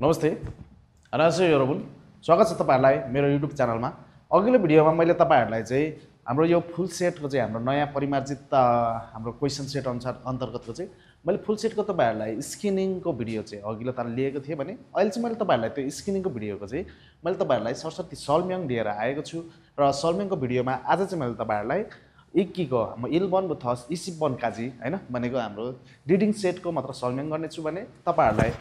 नमस्ते 안녕하세요 여러분 स्वागत छ तपाईहरुलाई मेरो युट्युब च्यानलमा अघिल्लो भिडियोमा मैले तपाईहरुलाई चाहिँ हाम्रो यो फुल सेटको चाहिँ हाम्रो नयाँ परिमार्जित हाम्रो क्वेशन सेट अनुसार अन्तर्गतको चाहिँ मैले फुल सेटको तपाईहरुलाई स्क्रिनिङको भिडियो चाहिँ अघिल्लो ताल लिएको थिएँ भने अहिले चाहिँ मैले तपाईहरुलाई त्यो स्क्रिनिङको भिडियोको चाहिँ मैले तपाईहरुलाई सरस्वती सल्म्याङ लिएर आएको छु र सल्म्याङको भिडियोमा आज चाहिँ मैले तपाईहरुलाई इक्कीको इलबन बुथस इसिबन काजी हैन भनेको हाम्रो रिडिङ सेटको मात्र सल्म्याङ गर्ने छु भने तपाईहरुलाई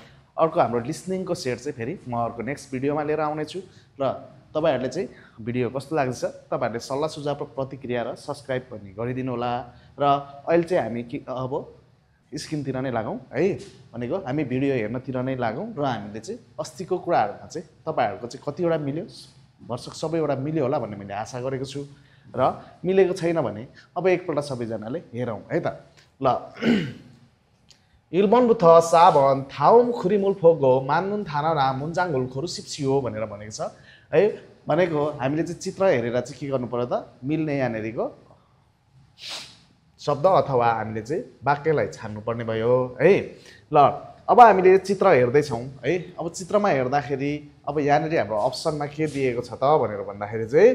अर्को हाम्रो लिसनिङको सेट चाहिँ फेरि म अर्को नेक्स्ट भिडियोमा लिएर आउने छु र तपाईहरुले चाहिँ भिडियो कस्तो लाग्दैछ तपाईहरुले सल्लाह सुझाव र प्रतिक्रिया र सब्स्क्राइब पनि गरिदिनु होला र अहिले चाहिँ हामी अब स्क्रिनतिर नै लागौं है भनेको हामी भिडियो हेर्नतिर नै लागौं र हामीले चाहिँ अस्तिको कुराहरुमा चाहिँ तपाईहरुको चाहिँ कतिवटा मिल्यो भर्सक सबैवटा मिल्यो होला भन्ने मैले आशा गरेको छु र मिलेको छैन भने अब एकपल्ट सबैजनाले हेरौं है त ल 일본부터 4번 다음 그림을 보고 맞는 단어나 문장을 고르십시오 भनेर भनेको छ है भनेको हामीले चाहिँ चित्र हेरेर चाहिँ के गर्नु पर्यो त मिल्ने यहाँनेरिको शब्द अथवा हामीले चाहिँ वाक्यलाई छान्नु पर्ने भयो है ल अब हामीले चित्र हेर्दै छौं है अब चित्रमा हेर्दाखेरि अब यहाँनेरि हाम्रो अप्सनमा के दिएको छ त भनेर भन्दाखेरि चाहिँ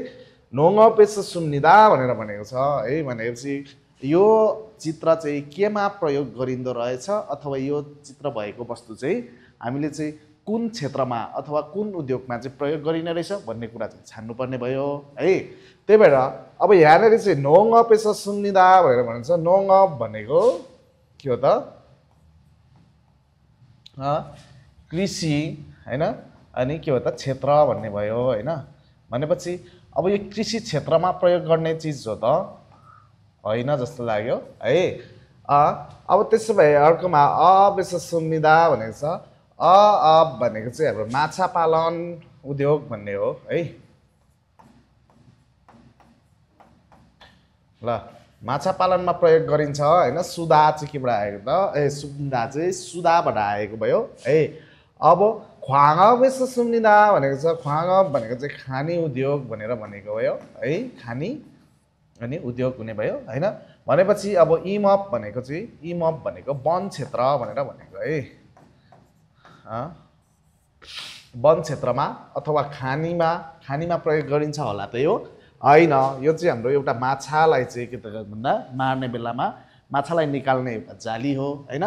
농업에서 씁니다 भनेर भनेको छ है भनेपछि यो चित्र चाहिँ केमा प्रयोग गरिन्दो रहेछ अथवा यो चित्र भएको वस्तु चाहिँ हामीले चाहिँ कुन क्षेत्रमा अथवा कुन उद्योगमा चाहिँ प्रयोग गरिने रहेछ भन्ने कुरा चाहिँ छान्नु पर्ने भयो है त्यही भएर अब यहाँनेरि चाहिँ 농업에서 씁니다 भनेर भन्छ 농업 भनेको के हो त कृषि हैन अनि के हो त क्षेत्र भन्ने भयो हैन भनेपछि अब यो कृषि क्षेत्रमा प्रयोग गर्ने चीज हो त हैन जस्तो लाग्यो है अब त्यसो भए अर्कोमा अबेस 씁니다 भनेको छ अब भनेको चाहिँ हाम्रो माछा पालन उद्योग भन्ने हो है ल माछा पालनमा प्रयोग गरिन्छ हैन सुदा चाहिँ केबाट आएको त सुदा चाहिँ सुदाबाट आएको भयो है अब ख्वाङबेस 씁니다 भनेको छ ख्वाङ भनेको चाहिँ खानी उद्योग भनेर भनेको भयो है खानी अनि उद्योग हुने भयो हैन भनेपछि अब इमप भनेको चाहिँ इमप भनेको वन क्षेत्र भनेर भनेको है वन क्षेत्रमा अथवा खानीमा प्रयोग गरिन्छ होला त यो हैन यो चाहिँ हाम्रो एउटा माछालाई चाहिँ के त भन्दा मार्ने बेलामा माछालाई निकाल्ने एउटा जाली हो हैन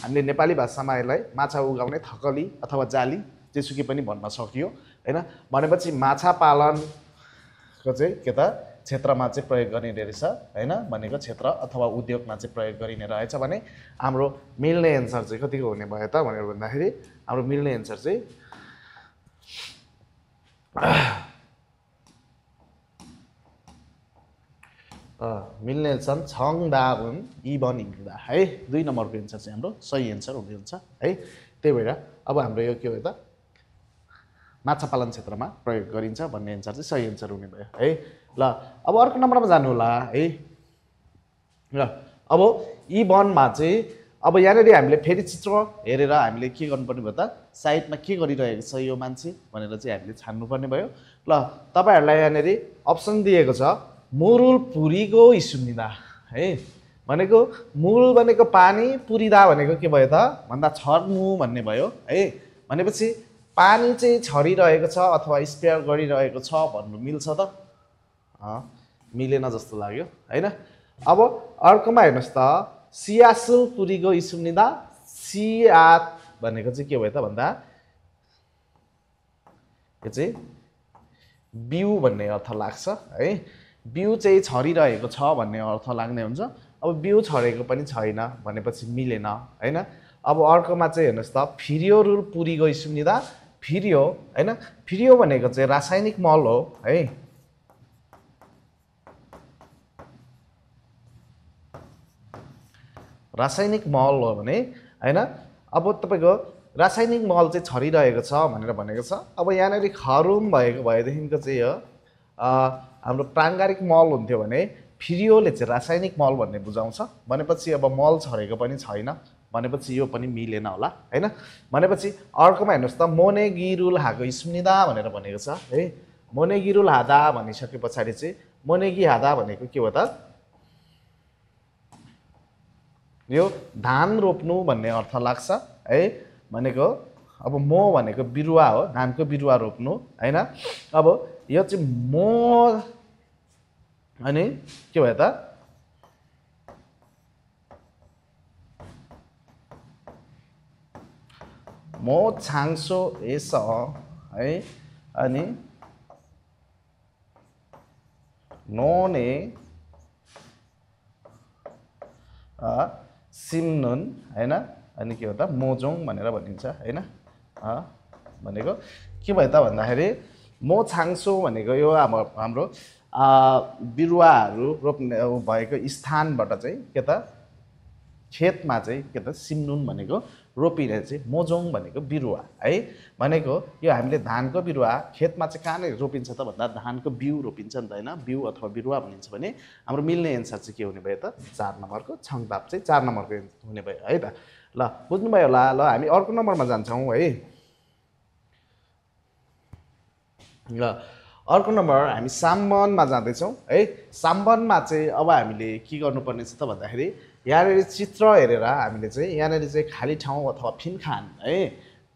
हामीले नेपाली भाषामा यसलाई माछा उगाउने थकली अथवा जाली जेसुकै पनि भन्न सकियो हैन भनेपछि माछा पालनको चाहिँ के त क्षेत्रमा चाहिँ प्रयोग गरिने रहेछ हैन भनेको क्षेत्र अथवा उद्योगमा चाहिँ प्रयोग गरिने रहेछ भने हाम्रो मिल्ने एन्सर चाहिँ कतिको हुने भयो त भनेर भन्दाखेरि हाम्रो मिल्ने एन्सर चाहिँ मिल्ने एन्सर 정답은 2번입니다 है 2 नम्बरको एन्सर चाहिँ हाम्रो सही एन्सर हुने हुन्छ है त्यही भएर अब हाम्रो यो के हो त माछा पालन क्षेत्रमा प्रयोग गरिन्छ भन्ने एन्सर चाहिँ सही एन्सर हुने भयो है ल अब अर्को नम्बरमा जानु होला है ल अब ई वनमा चाहिँ अब यहाँनेरि हामीले फेरि चित्र हेरेर हामीले के गर्नुपर्ने भयो त साइडमा के गरिरहेको छ यो मान्छे भनेर चाहिँ हामीले छान्नुपर्ने भयो ल तपाईहरुलाई यहाँनेरि अप्सन दिएको छ मुरुल पुरीको इसुनिदा है भनेको मूल भनेको पानी पुरिदा भनेको के भयो त भन्दा छर्नु भन्ने भयो है भनेपछि पानी चाहिँ छरिरहेको छ अथवा स्पेयर गरिरहेको छ भन्नु मिल्छ त मिलेन जस्तो लाग्यो हैन अब अर्कोमा हेर्नुस् त सियासुल पुरीको इसुनिदा सियात भनेको चाहिँ के भयो त भन्दा यो चाहिँ बिउ भन्ने अर्थ लाग्छ है बिउ चाहिँ छरिरहेको छ भन्ने अर्थ लाग्ने हुन्छ अब बिउ छरेको पनि छैन भनेपछि मिलेन हैन अब अर्कोमा चाहिँ हेर्नुस् त फिरियोरुल पुरीको इसुनिदा फिरियो हैन फिरियो भनेको चाहिँ रासायनिक मल हो है रासायनिक मल हो भने हैन अब तपाईको रासायनिक मल चाहिँ छरिरहेको छ भनेर भनेको छ अब यहाँनेरि खरुम भएको भएदेखिको चाहिँ यो हाम्रो प्राङ्गारिक मल हुन्थ्यो भने फिरियोले चाहिँ रासायनिक मल भन्ने बुझाउँछ भनेपछि अब मल छरेको पनि छैन भनेपछि यो पनि मिलेन होला हैन भनेपछि अर्कोमा हेर्नुस् त मोनेगिरुल हाको इस्मिदा भनेर भनेको छ है मोनेगिरुल हादा भनिसके पछाडी चाहिँ मोनेगी हादा भनेको के हो त यो धान रोप्नु भन्ने अर्थ लाग्छ है भनेको अब मो भनेको बिरुवा हो, धानको बिरुवा रोप्नु हैन। अब यो चाहिँ मो अनि के भयो त मो छाङसो एस है अनि नोने सिमनुन हैन अनि के हो त मोजोङ भनेर भनिन्छ हैन। भनेको के भयो त भन्दाखेरि मो छाङसो भनेको यो हाम्रो बिरुवाहरू रोप्ने भएको स्थानबाट चाहिँ के त खेतमा चाहिँ के त सिमनुन भनेको रोपिने चाहिँ मोजोङ भनेको बिरुवा है। भनेको यो हामीले धानको बिरुवा खेतमा चाहिँ कहाँनिर रोपिन्छ त भन्दा धानको बिउ रोपिन्छ नि त हैन। बिउ अथवा बिरुवा भनिन्छ भने हाम्रो मिल्ने एन्सर चाहिँ के हुने भयो त 4 नम्बरको छङदाप चाहिँ 4 नम्बरको हुने भयो है त। ल बुझ्नुभयो होला। ल हामी अर्को नम्बरमा जान्छौँ है। ल अर्को नम्बर हामी साम्बनमा जाँदैछौँ है। साम्बनमा चाहिँ अब हामीले के गर्नुपर्ने छ त भन्दाखेरि यहाँनिर चित्र हेरेर हामीले चाहिँ यहाँनिर चाहिँ खाली ठाउँ अथवा फिनखान है,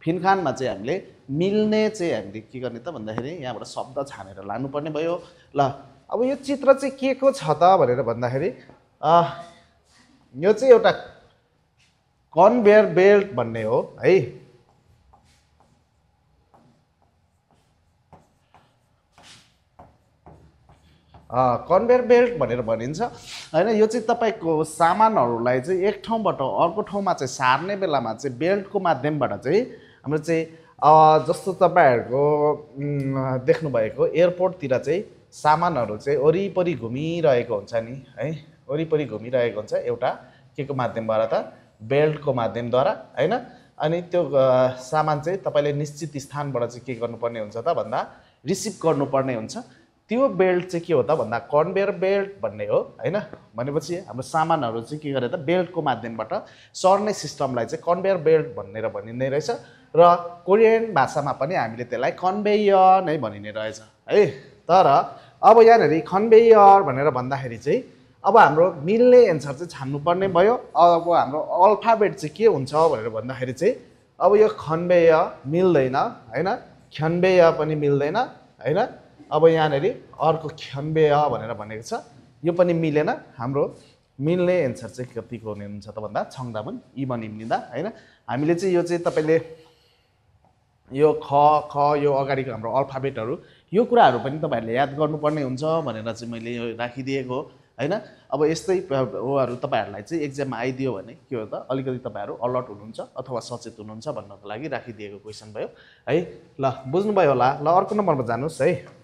फिनखानमा चाहिँ हामीले मिल्ने चाहिँ हामीले के गर्ने त भन्दाखेरि यहाँबाट शब्द छानेर लानुपर्ने भयो। ल अब यो चित्र चाहिँ के को छ त भनेर भन्दाखेरि यो चाहिँ एउटा कन्भेयर बेल्ट भन्ने हो है। कन्भेयर बेल्ट भनेर भनिन्छ हैन। यो चाहिँ तपाईको सामानहरूलाई चाहिँ एक ठाउँबाट अर्को ठाउँमा चाहिँ सार्ने बेलामा चाहिँ बेल्टको माध्यमबाट चाहिँ हाम्रो चाहिँ जस्तो तपाईहरुको देख्नु भएको एयरपोर्टतिर चाहिँ सामानहरू चाहिँ वरिपरि घुमिरहेको हुन्छ नि है, वरिपरि घुमिरहेको हुन्छ एउटा के को माध्यमबाट त बेल्टको माध्यमद्वारा हैन। अनि त्यो सामान चाहिँ तपाईले निश्चित स्थानबाट चाहिँ के गर्नुपर्ने हुन्छ त भन्दा रिसिभ गर्नुपर्ने हुन्छ। त्यो बेल्ट चाहिँ के हो त भन्दा कन्भेयर बेल्ट भन्ने हो हैन। भनेपछि हाम्रो सामानहरू चाहिँ के गरे त बेल्टको माध्यमबाट सर्ने सिस्टमलाई चाहिँ कन्भेयर बेल्ट भनेर भनिने रहेछ र कोरियन भाषामा पनि हामीले त्यसलाई कन्भेयर नै भनिने रहेछ है। तर अब यहाँनेरि कन्भेयर भनेर भन्दाखेरि चाहिँ अब हाम्रो मिल्ने एन्सर चाहिँ छान्नुपर्ने भयो। अब हाम्रो अल्फाबेट चाहिँ के हुन्छ भनेर भन्दाखेरि चाहिँ अब यो कन्भेयर मिल्दैन हैन, खन्भेयर पनि मिल्दैन हैन। अब यहाँनेरि अर्को खन्भेयर भनेर भनेको छ, यो पनि मिलेन। हाम्रो मिल्ने एन्सर चाहिँ कतिको हुने हुन्छ त भन्दा छङदामुन इ बनि मिल्दा हैन। हामीले चाहिँ यो चाहिँ तपाईले यो ख ख यो अगाडिको हाम्रो अल्फाबेटहरू यो कुराहरू पनि तपाईहरुले याद गर्नुपर्ने हुन्छ भनेर चाहिँ मैले यो राखिदिएको हैन। अब यस्तै ओहरु तपाईहरुलाई चाहिँ एक्जाममा आइदियो भने के हो त अलिकति तपाईहरु अलर्ट हुनुहुन्छ अथवा सचेत हुनुहुन्छ भन्नको लागि राखिदिएको क्वेशन भयो है। ल बुझ्नुभयो होला। ल अर्को नम्बरमा जानुस् है।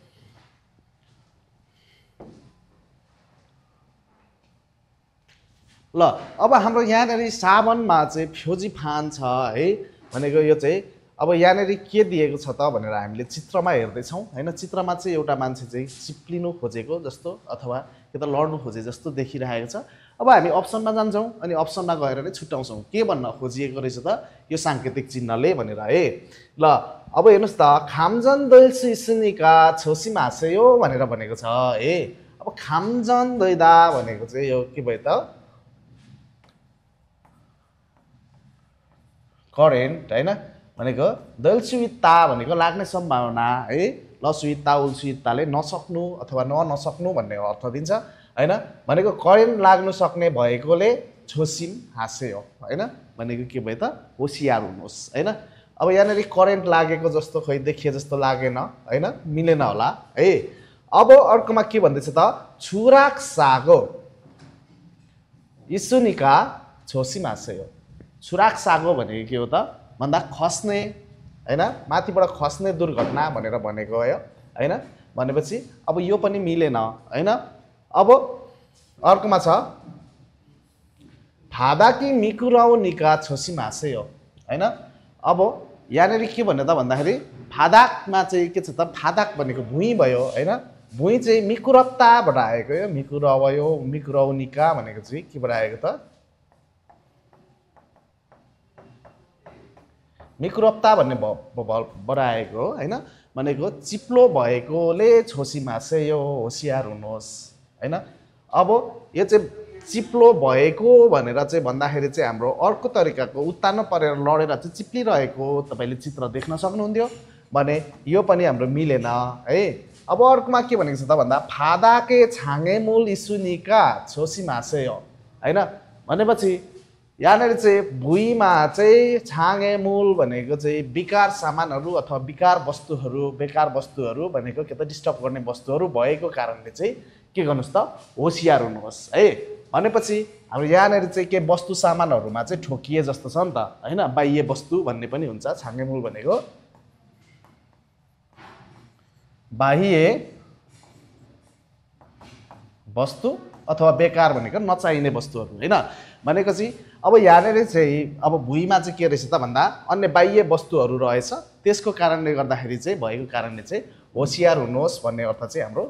ल अब हाम्रो यहाँनेरि साबनमा चाहिँ फ्योजी फान छ है। भनेको यो चाहिँ अब यहाँनेरि के दिएको छ त भनेर हामीले चित्रमा हेर्दैछौँ हैन। चित्रमा चाहिँ एउटा मान्छे चाहिँ चिप्लिनु खोजेको जस्तो अथवा के त लड्नु खोजे जस्तो देखिरहेको छ। अब हामी अप्सनमा जान्छौँ अनि अप्सनमा गएर नै छुट्याउँछौँ के भन्न खोजिएको रहेछ त यो सांकेतिक चिन्हले भनेर है। ल अब हेर्नुस् त खामजन दैल्सु इस्निका छोसी मासेयो भनेर भनेको छ है। अब खामजन दैदा भनेको चाहिँ यो के भयो त करेन्ट हैन। भनेको दैलसुइता भनेको लाग्ने सम्भावना है। लसुइता उल्सुइताले नसक्नु अथवा नसक्नु भन्ने अर्थ दिन्छ हैन। भनेको करेन्ट लाग्नु सक्ने भएकोले छोसिम हाँसे हो हैन। भनेको के भयो त होशियार हुनुहोस् हैन। अब यहाँनेरि करेन्ट लागेको जस्तो खै देखिए जस्तो लागेन हैन, मिलेन होला है। अब अर्कोमा के भन्दैछ त छुराक सागो इसुनिका छोसिम हाँसे हो। छुराक सागो भनेको के हो त भन्दा खस्ने हैन, माथिबाट खस्ने दुर्घटना भनेर भनेको हो हैन। भनेपछि अब यो पनि मिलेन हैन। अब अर्कोमा छ फादाकी मिकुराउ निका छोसी मासे हो हैन। अब यहाँनेरि के भन्यो त भन्दाखेरि फादाकमा चाहिँ के छ त फादाक भनेको भुइँ भयो हैन। भुइँ चाहिँ मिकुरप्ताबाट आएको हो। मिकुराउ निका भनेको चाहिँ केबाट आएको त मिकुरप्ता भन्ने बढाएको हो हैन। भनेको चिप्लो भएकोले छोसी मासे यो होशियार हुनुहोस् हैन। अब यो चाहिँ चिप्लो भएको भनेर चाहिँ भन्दाखेरि चाहिँ हाम्रो अर्को तरिकाको उत्तानो परेर लडेर चाहिँ चिप्लिरहेको तपाईँले चित्र देख्न सक्नुहुन्थ्यो भने यो पनि हाम्रो मिलेन है। अब अर्कोमा के भनेको छ त भन्दा फादाके छाँगे मूल इसुनिका छोसी मासे हो हैन भनेपछि यहाँनिर चाहिँ भुइँमा चाहिँ छाँगे मूल भनेको चाहिँ विकार सामानहरू अथवा विकार वस्तुहरू भनेको के त डिस्टर्ब गर्ने वस्तुहरू भएको कारणले चाहिँ के गर्नुहोस् त होसियार हुनुहोस् है। भनेपछि हाम्रो यहाँनिर चाहिँ के वस्तु सामानहरूमा चाहिँ ठोकिए जस्तो छ नि त हैन बाह्य वस्तु भन्ने पनि हुन्छ। छाँगे मूल भनेको बाह्य वस्तु अथवा बेकार भनेको नचाहिने वस्तुहरू हैन भनेपछि अब यहाँनिर चाहिँ अब भुइँमा चाहिँ के रहेछ त भन्दा अन्य बाह्य वस्तुहरू रहेछ त्यसको कारणले गर्दाखेरि चाहिँ भएको कारणले चाहिँ होसियार हुनुहोस् भन्ने अर्थ चाहिँ हाम्रो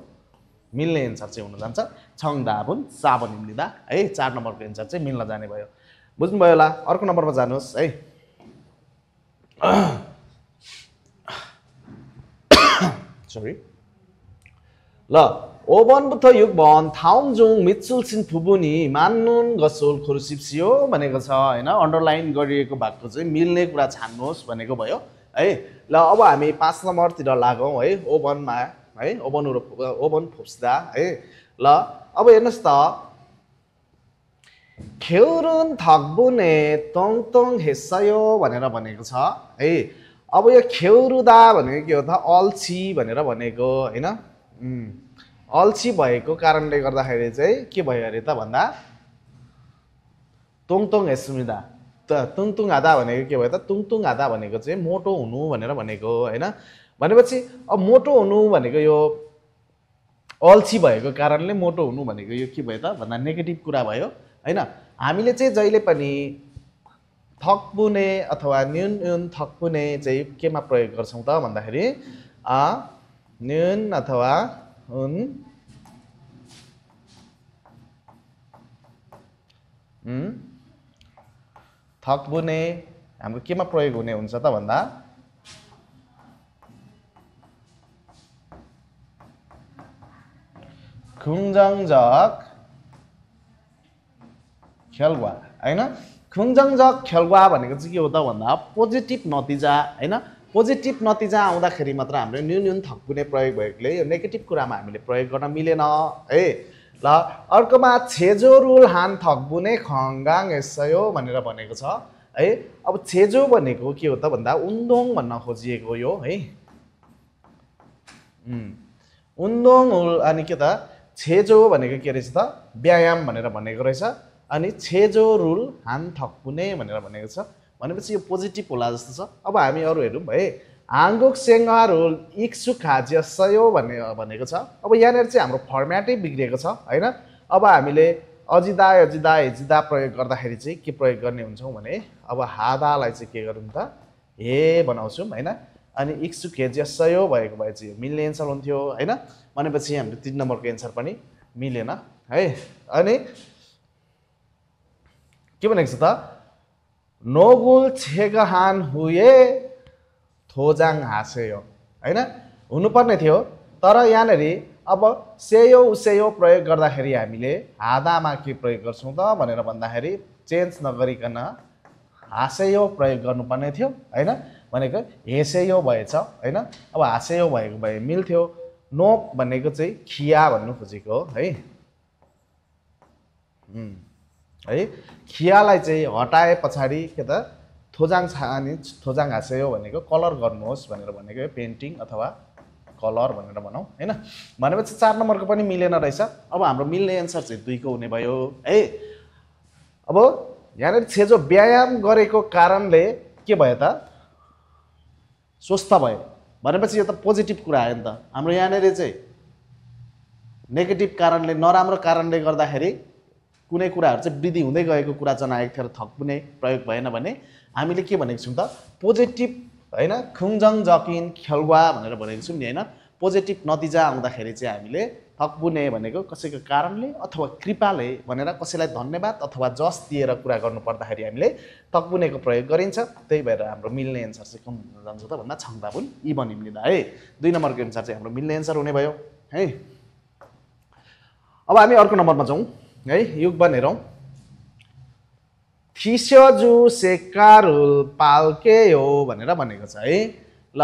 मिल्ने एन्सर चाहिँ हुन जान्छ छङदाबुन साबन निम्लिदा है। 4 नम्बरको एन्सर चाहिँ मिल्न जाने भयो। बुझ्नुभयो होला। अर्को नम्बरमा जानुहोस् है। सरी ल ओबन부터 6번 다음 중 밑줄친 부분이 맞는 것을 고르십시오 भनेको छ हैन। अन्डरलाइन गरिएको भागको चाहिँ मिल्ने कुरा छान्नुहोस् भनेको भयो है। ल अब हामी 5 नम्बरतिर लागौं है। ओबनमा है ओबन फोप्सिदा है। ल अब हेर्नुस् त 게으른 덕분에 똥똥했어요 भनेर भनेको छ है। अब यो खेउरुदा भनेको के हो त अल्छी भनेर भनेको हैन। अल्छी भएको कारणले गर्दाखेरि चाहिँ के भयो अरे त भन्दा तोङतोङ हेस्मिदा तुङतुङ आधा भनेको के भयो त तुङतुङ आधा भनेको चाहिँ मोटो हुनु भनेर भनेको हैन। भनेपछि अब मोटो हुनु भनेको यो अल्छी भएको कारणले मोटो हुनु भनेको यो के भयो त भन्दा नेगेटिभ कुरा भयो हैन। हामीले चाहिँ जहिले पनि थक्पुने अथवा न्यून न्यून थक्पुने चाहिँ केमा प्रयोग गर्छौं त भन्दाखेरि न्यून अथवा उन थक्पुने हाम्रो केमा प्रयोग हुने हुन्छ त भन्दा 긍정적 결과 हैन। 긍정적 결과 भनेको चाहिँ के हो त भन्दा पोजिटिभ नतिजा हैन। पोजिटिभ नतिजा आउँदाखेरि मात्र हाम्रो न्यून न्यून थक्पुने प्रयोग भएकोले यो नेगेटिभ कुरामा हामीले प्रयोग गर्न मिलेन है। ल अर्कोमा छेजो रुल हान थक्बुने खङ्गाङ एसयो भनेर भनेको छ है। अब छेजो भनेको के हो त भन्दा उन्दोङ भन्न खोजिएको यो है। उन्दोङ अनि के त छेजो भनेको के रहेछ त व्यायाम भनेर भनेको रहेछ। अनि छेजो रुल हान थक्पुने भनेर भनेको छ भनेपछि यो पोजिटिभ होला जस्तो छ। अब हामी अरु हेरौँ है। हाङ्गुक सेङ्गा रुल इक्सु खाज्यसयो भनेको छ। अब यहाँनिर चाहिँ हाम्रो फर्म्याटै बिग्रिएको छ हैन। अब हामीले अजिदा अजिदा हेजिदा प्रयोग गर्दाखेरि चाहिँ के प्रयोग गर्ने हुन्छौँ भने अब हादालाई चाहिँ के गरौँ त हे बनाउँछौँ हैन। अनि इक्सु खाज्यसयो भएको भए चाहिँ मिल्ने एन्सर हुन्थ्यो हैन। भनेपछि हाम्रो 3 नम्बरको एन्सर पनि मिलेन है। अनि के भनेको छ त नोगुल छेगहान हुए थोजाङ हाँसेयो हैन हुनुपर्ने थियो। तर यहाँनिर अब सेयो उसेयो प्रयोग गर्दाखेरि हामीले हादामा के प्रयोग गर्छौं त भनेर भन्दाखेरि चेन्ज नगरिकन हाँसेयो प्रयोग गर्नुपर्ने थियो हैन। भनेको हेसेयो भएछ हैन। अब हाँसेयो भएको भए मिल्थ्यो। नोक भनेको चाहिँ खिया भन्नु खोजेको हो है। है खियालाई चाहिँ हटाए पछाडि के त थोजाङ छानी थोजाङ हाँसेयो भनेको कलर गर्नुहोस् भनेर भनेको पेन्टिङ अथवा कलर भनेर भनौँ हैन। भनेपछि 4 नम्बरको पनि मिलेन रहेछ। अब हाम्रो मिल्ने एन्सर चाहिँ 2 को हुने भयो है। अब यहाँनिर छेजो व्यायाम गरेको कारणले के भयो त स्वस्थ भयो भनेपछि यो त पोजिटिभ कुरा आयो नि त। हाम्रो यहाँनिर चाहिँ नेगेटिभ कारणले नराम्रो कारणले गर्दाखेरि कुनै कुराहरु चाहिँ वृद्धि हुँदै गएको कुरा जनाएको थियो र थक्पुने प्रयोग भएन भने हामीले के भनेको छौं त पोजिटिभ हैन खुङजङ जकिन खेलवा भनेर भनेको छौं नि हैन। पोजिटिभ नतिजा आउँदाखेरि चाहिँ हामीले थक्पुने भनेको कसैको कारणले अथवा कृपाले भनेर कसैलाई धन्यवाद अथवा जस दिएर कुरा गर्नु पर्दाखेरि हामीले थक्पुनेको प्रयोग गरिन्छ। त्यही भएर हाम्रो मिल्ने एन्सर चाहिँ कुन हुन जान्छ त भन्दा छङदाबुन इ बनिम्लिदा है। 2 नम्बरको एन्सर चाहिँ हाम्रो मिल्ने एन्सर हुने भयो है। अब हामी अर्को नम्बरमा जाउँ। है युगबन हेरौँ थिस्यजु सेकारुल पाल्केयो भनेर भनेको छ है ल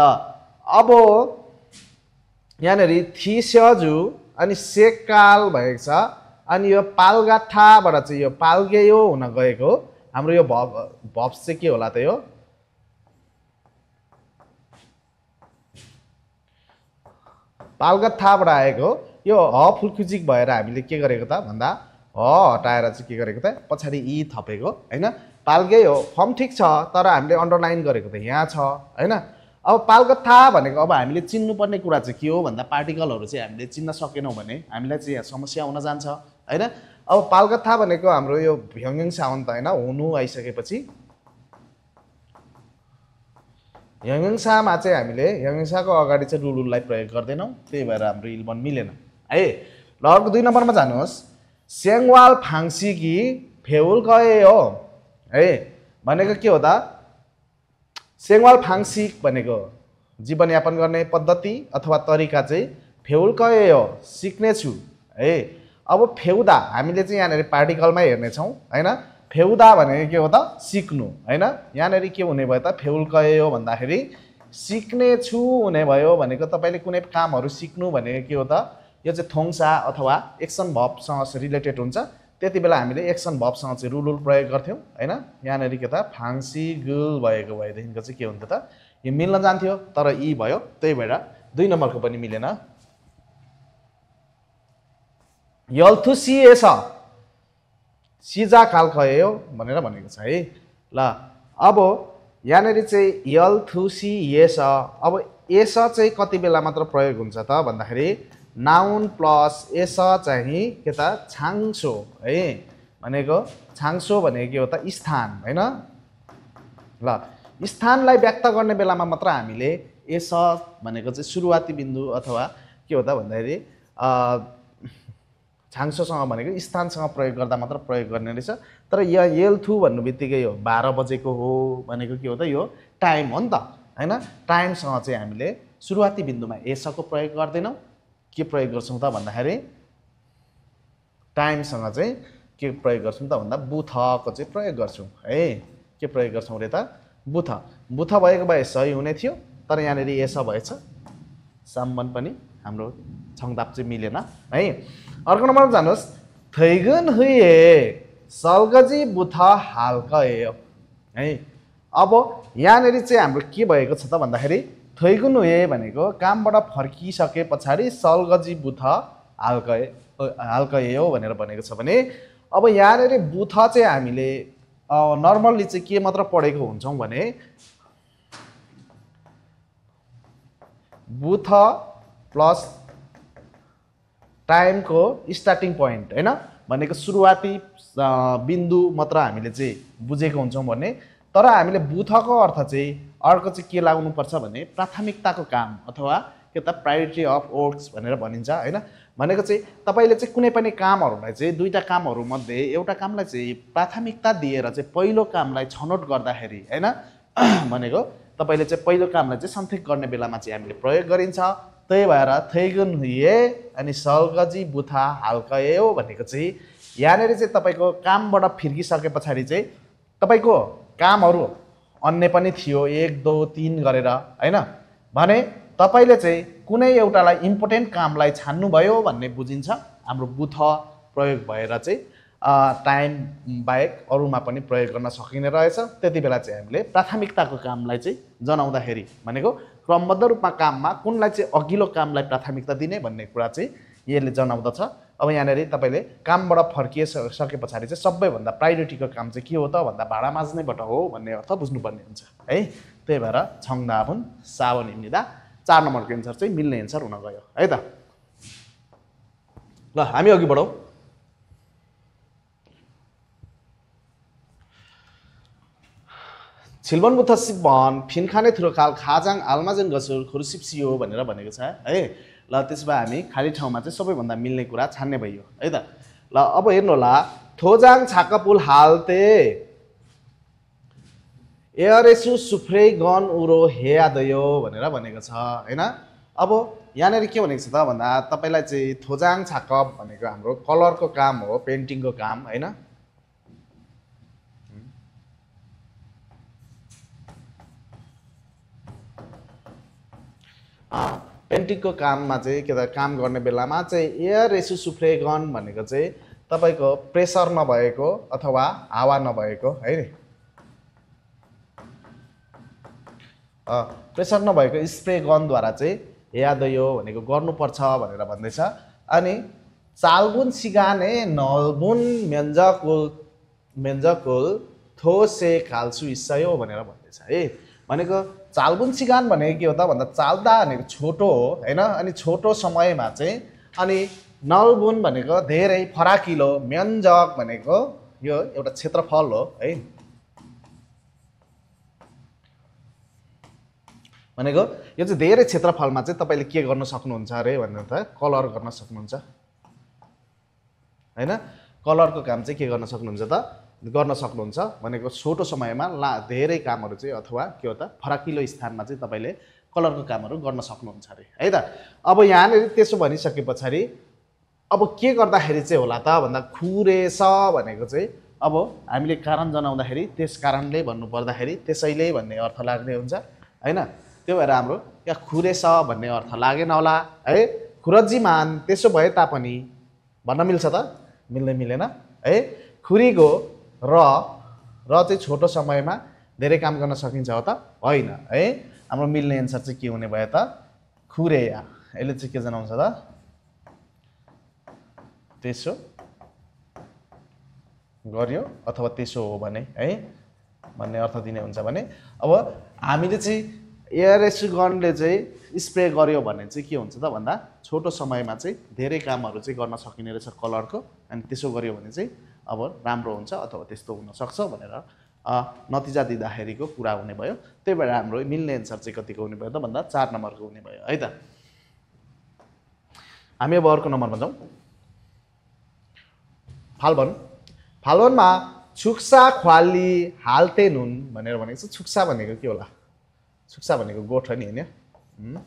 अब यहाँनेर थिस्यजु अनि सेकाल भएको छ अनि यो पालगाठाबाट चाहिँ यो पाल्गेयो हुन गएको हाम्रो यो भब चाहिँ के होला त यो पालगाठाबाट आएको यो ह फुल्कुजिक भएर हामीले के गरेको त भन्दा ह हटाएर चाहिँ के गरेको त पछाडि ई थपेको हैन पाल्गेयो फर्म ठिक छ तर हामीले अन्डरलाइन गरेको त यहाँ छ हैन अब पालगट्ठा भनेको अब हामीले चिन्नुपर्ने कुरा चाहिँ के हो भन्दा पार्टिकलहरू चाहिँ हामीले चिन्न सकेनौँ भने हामीलाई चाहिँ समस्या हुन जान्छ हैन अब पालगट्ठा भनेको हाम्रो यो भ्यङ्ग्यङ साउन्ड त हैन हुनु आइसकेपछि यङसामा चाहिँ हामीले यङसाको अगाडि चाहिँ रुलुललाई प्रयोग गर्दैनौँ त्यही भएर हाम्रो इल्बन मिलेन है ल अर्को 2 नम्बरमा जानुहोस् स्याङवाल फाङ्सीकी फेउल गए हो है भनेको के हो त सेङवाल फाङ्सिक भनेको जीवनयापन गर्ने पद्धति अथवा तरिका चाहिँ फेउल गए हो सिक्नेछु है अब फेउदा हामीले चाहिँ यहाँनिर पार्टिकलमै हेर्नेछौँ हैन फेउदा भनेको के हो त सिक्नु हैन यहाँनिर के हुने भयो त फेउल गए हो भन्दाखेरि सिक्नेछु हुने भयो भनेको तपाईले कुनै कामहरू सिक्नु भनेको के हो त यो चाहिँ थोङसा अथवा एक्सन भर्बसँग रिलेटेड हुन्छ त्यति बेला हामीले एक्सन भर्बसँग चाहिँ रुलुल प्रयोग गर्थ्यौं हैन यहाँनेर के त फाङ्सी गुल भएको भएदेखिको चाहिँ के हुन्थ्यो त यो मिल्न जान्थ्यो तर ई भयो त्यही भएर 2 नम्बरको पनि मिलेन यल्थुसिएस सिजा काल खयो भनेर भनेको छ है ल अब यहाँनेर चाहिँ यल्थुसिएस अब एस चाहिँ कति बेला मात्र प्रयोग हुन्छ त भन्दाखेरि नाउन प्लस एस चाहिँ के त छाङसो है भनेको छाङसो भनेको के हो त स्थान हैन ल स्थानलाई व्यक्त गर्ने बेलामा मात्र हामीले एस भनेको चाहिँ सुरुवाती बिन्दु अथवा के हो त भन्दाखेरि छाङसोसँग भनेको स्थानसँग प्रयोग गर्दा मात्र प्रयोग गर्ने रहेछ तर यहाँ येल्थु भन्नु बित्तिकै यो 12 बजेको हो भनेको के हो त यो टाइम हो नि त हैन टाइमसँग चाहिँ हामीले सुरुवाती बिन्दुमा एसको प्रयोग गर्दैनौँ के प्रयोग गर्छौं त भन्दाखेरि टाइमसँग चाहिँ के प्रयोग गर्छौं त भन्दा बुथको चाहिँ प्रयोग गर्छौं है के प्रयोग गर्छौं रे त बुथ बुथ भएको भए सही हुने थियो तर यहाँनेर एस भएछ सम्बन्ध पनि हाम्रो छङदाप चाहिँ मिलेन है अर्को नम्बरमा जानुहोस् थैगन हुए सल्गजी बुथ हालकए है अब यहाँनेर चाहिँ हाम्रो के भएको छ त भन्दाखेरि थैगुन हुए भनेको कामबाट फर्किसके पछाडि सल्गजी बुथ हालकए हो भनेर भनेको छ भने अब यहाँनेर बुथ चाहिँ हामीले नर्मल्ली चाहिँ के मात्र पढेको हुन्छौं भने बुथ प्लस टाइमको स्टार्टिङ पोइन्ट हैन भनेको सुरुवाती बिन्दु मात्र हामीले चाहिँ बुझेको हुन्छौं भने तर हामीले बुथको अर्थ चाहिँ अर्को चाहिँ के लाग्नु पर्छ भने प्राथमिकताको काम अथवा के त प्रायोरिटी अफ वर्क्स भनेर भनिन्छ हैन भनेको चाहिँ तपाईले चाहिँ कुनै पनि कामहरुलाई चाहिँ दुईटा कामहरु मध्ये एउटा कामलाई चाहिँ प्राथमिकता दिएर चाहिँ पहिलो कामलाई छनौट गर्दाखेरि हैन भनेको तपाईले चाहिँ पहिलो कामलाई चाहिँ सन्थेक गर्ने बेलामा चाहिँ हामीले प्रयोग गरिन्छ त्यही भएर थैगुन हुए अनि सल्गजी बुथा हालकए हो भनेको चाहिँ यहाँनेर चाहिँ तपाईको कामबाट फिर्किसके पछाडी चाहिँ तपाईको कामहरु अन्य पनि थियो 1 2 3 गरेर हैन भने तपाईले चाहिँ कुनै एउटालाई इम्पोर्टेन्ट कामलाई छान्नु भयो भन्ने बुझिन्छ हाम्रो बुथ प्रयोग भएर चाहिँ टाइम बाहेक अरुमा पनि प्रयोग गर्न सकिने रहेछ त्यति बेला चाहिँ हामीले प्राथमिकताको कामलाई चाहिँ जनाउँदाखेरि भनेको क्रमबद्ध रूपमा काममा कुनलाई चाहिँ अघिल्लो कामलाई प्राथमिकता दिने भन्ने कुरा चाहिँ यसले जनाउँदछ अब यहाँनेर तपाईले कामबाट फर्किसके पछाडी चाहिँ सबैभन्दा प्रायोरिटीको काम चाहिँ के हो त भन्दा भाडा माझ्नैबाट हो भन्ने अर्थ बुझ्नुपर्ने हुन्छ है त्यही भएर छङदाबुन सावन इम्निदा 4 नम्बरको एन्सर चाहिँ मिल्ने एन्सर हुन गयो है त ल हामी अघि बढौं छिलबन बुथ सिबन फिनखाने थुरोकाल खाजाङ आलमाजन गसुर खुरुसिप्सियो भनेर भनेको छ है ल त्यसबा हामी खाली ठाउँमा चाहिँ सबैभन्दा मिल्ने कुरा छान्ने भइयो है त ल अब हेर्नु होला थोजाङ छाकापुल हालते एयरेसु सुफ्रे गन उरो हे आदयो भनेर भनेको छ हैन अब यहाँनिर के भनेको छ त भन्दा तपाईँलाई चाहिँ थोजाङ छाकप भनेको हाम्रो कलरको काम हो, पेन्टिङको काम होइन। पेन्टिङको काममा चाहिँ के त काम गर्ने बेलामा चाहिँ एयर रेसिसुफ्रेगन भनेको चाहिँ तपाईँको प्रेसर नभएको अथवा हावा नभएको है, प्रेसर नभएको स्प्रे गनद्वारा चाहिँ यादयो भनेको गर्नुपर्छ भनेर भन्दैछ। अनि चालबुन सिगाने नलबुन मेन्जकुल थोसे खाल्सु इस्सयो भनेर भन्दैछ है। भनेको चालबुन सिगान भनेको के हो त भन्दा चाल्दा भनेको छोटो हो होइन, अनि छोटो समयमा चाहिँ, अनि नलबुन भनेको धेरै फराकिलो, म्यन्जक भनेको यो एउटा क्षेत्रफल हो है। भनेको यो चाहिँ धेरै क्षेत्रफलमा चाहिँ तपाईँले के गर्न सक्नुहुन्छ अरे भन्दा त कलर गर्न सक्नुहुन्छ होइन। कलरको काम चाहिँ के गर्न सक्नुहुन्छ त गर्न सक्नुहुन्छ भनेको छोटो समयमा धेरै कामहरू चाहिँ अथवा के हो त फराकिलो स्थानमा चाहिँ तपाईँले कलरको कामहरू गर्न सक्नुहुन्छ अरे है त। अब यहाँनिर त्यसो भनिसके पछाडि अब के गर्दाखेरि चाहिँ होला त भन्दा खुरेस भनेको चाहिँ अब हामीले कारण जनाउँदाखेरि त्यस कारणले भन्नु पर्दाखेरि त्यसैले भन्ने अर्थ लाग्ने हुन्छ होइन। त्यो भएर हाम्रो यहाँ खुरेस भन्ने अर्थ लागेन होला है। खुरजीमान त्यसो भए तापनि भन्न मिल्छ त, मिल्दै मिलेन है। खुरीको र चाहिँ छोटो समयमा धेरै काम गर्न सकिन्छ हो त होइन है। हाम्रो मिल्ने एन्सर चाहिँ के हुने भयो त खुरेया। यसले चाहिँ के जनाउँछ त त्यसो गर्यो अथवा त्यसो हो भने है भन्ने अर्थ दिने हुन्छ। भने अब हामीले चाहिँ एयर रेसिगनले चाहिँ स्प्रे गर्यो भने चाहिँ के हुन्छ त भन्दा छोटो समयमा चाहिँ धेरै कामहरू चाहिँ गर्न सकिने रहेछ कलरको, अनि त्यसो गर्यो भने चाहिँ अब राम्रो हुन्छ अथवा त्यस्तो हुनसक्छ भनेर नतिजा दिँदाखेरिको कुरा हुने भयो। त्यही भएर हाम्रो मिल्ने एन्सर चाहिँ कतिको हुने भयो त भन्दा 4 नम्बरको हुने भयो है त। हामी अब अर्को नम्बरमा जाउँ। फाल्गुन, फाल्गुनमा छुक्सा ख्वाली हाल्ते नुन भनेर भनेको छ। छुक्सा भनेको के होला? छुक्सा भनेको गोठ हो नि होइन।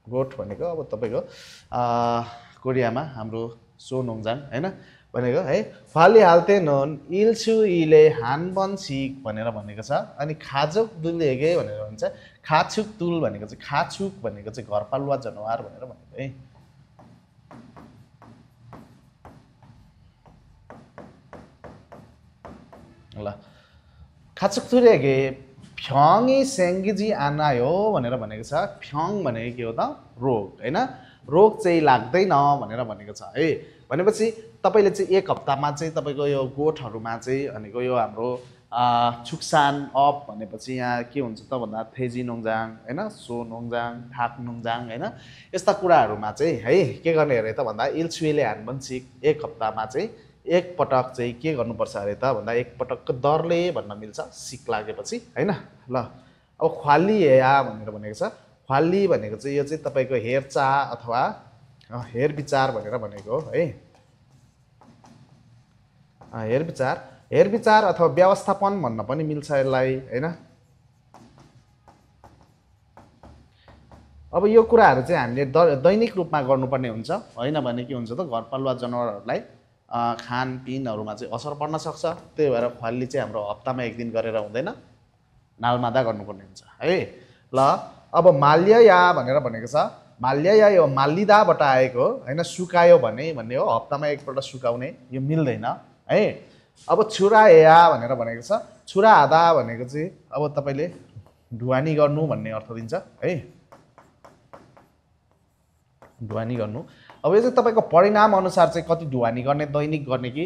गोठ भनेको अब तपाईँको कोरियामा हाम्रो सो नोङजाङ होइन भनेको है। फाली हाल्ते नुन इल्छु इले हानबन सिक भनेर भनेको छ। अनि खाजुक दुलेगे भनेर भन्छ। खाछुक तुल भनेको चाहिँ खाछुक भनेको चाहिँ घरपालुवा जनावर भनेर भनेको है। ल खाचुक तुलेगे फ्याङी सेङ्गिजी आनायो भनेर भनेको छ। फ्याङ भनेको के हो त रोग होइन। रोग चाहिँ लाग्दैन भनेर भनेको छ है। भनेपछि तपाईँले चाहिँ एक हप्तामा चाहिँ तपाईँको यो गोठहरूमा चाहिँ भनेको यो हाम्रो छुक्सान अप भनेपछि यहाँ के हुन्छ त भन्दा थेजी नोङजाङ होइन, सो नोङजाङ, थाक नोङजाङ होइन, यस्ता कुराहरूमा चाहिँ है के गर्ने अरे त भन्दा इल्छुले हानबन सिक एक हप्तामा चाहिँ एक पटक चाहिँ के गर्नुपर्छ अरे त भन्दा एक पटकको दरले भन्न मिल्छ सिक लागेपछि होइन। ल अब ख्वाली या भनेर भनेको छ। ख्वाली भनेको चाहिँ यो चाहिँ तपाईँको हेरचाह अथवा हेरविचार भनेर भनेको है। हेरविचार अथवा व्यवस्थापन भन्न पनि मिल्छ यसलाई होइन। अब यो कुराहरू चाहिँ हामीले दैनिक रूपमा गर्नुपर्ने हुन्छ होइन भने के हुन्छ त घरपालुवा जनावरहरूलाई खानपिनहरूमा चाहिँ असर पर्न सक्छ। त्यही भएर ख्वाली चाहिँ हाम्रो हप्तामा एक दिन गरेर हुँदैन, नालमादा गर्नुपर्ने हुन्छ है। ल अब माल्यया भनेर भनेको छ। माल्यया यो मालिदाबाट आएको होइन, सुकायो भने भन्ने हो, हप्तामा एकपल्ट सुकाउने यो मिल्दैन है। अब छुराया भनेर भनेको छ। छुरा आधा भनेको चाहिँ अब तपाईँले ढुवानी गर्नु भन्ने अर्थ दिन्छ है। ढुवानी गर्नु अब यो चाहिँ तपाईँको परिणाम अनुसार चाहिँ कति ढुवानी गर्ने, दैनिक गर्ने कि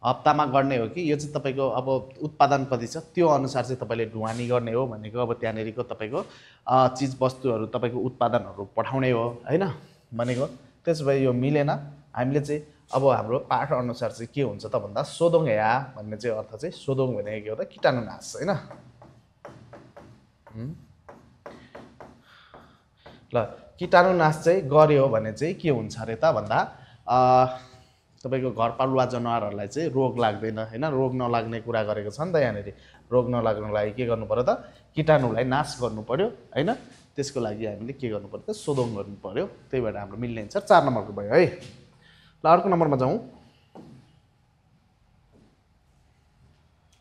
हप्तामा गर्ने हो कि यो चाहिँ तपाईँको अब उत्पादन कति छ त्यो अनुसार चाहिँ तपाईँले ढुवानी गर्ने हो भनेको। अब त्यहाँनिरको तपाईँको चिज वस्तुहरू तपाईँको उत्पादनहरू पठाउने हो होइन भनेको। त्यसो भए यो मिलेन। हामीले चाहिँ अब हाम्रो पाठ अनुसार चाहिँ के हुन्छ त भन्दा सोदोङ या भन्ने चाहिँ अर्थ चाहिँ सोदोङ भनेको के हो त कीटाणुनाश होइन। ल कीटाणुनाश चाहिँ गर्यो भने चाहिँ के हुन्छ अरे त भन्दा तपाईँको घरपालुवा जनावरहरूलाई चाहिँ रोग लाग्दैन होइन। रोग नलाग्ने कुरा गरेको छ नि त यहाँनिर। रोग नलाग्नको लागि के गर्नु पर्यो त कीटाणुलाई नाश गर्नु पर्यो होइन। त्यसको लागि हामीले के गर्नु पर्यो त सोधौँ गर्नु पर्यो। त्यही भएर हाम्रो मिल्ने एन्सर 4 नम्बरको भयो है। ल अर्को नम्बरमा जाउँ।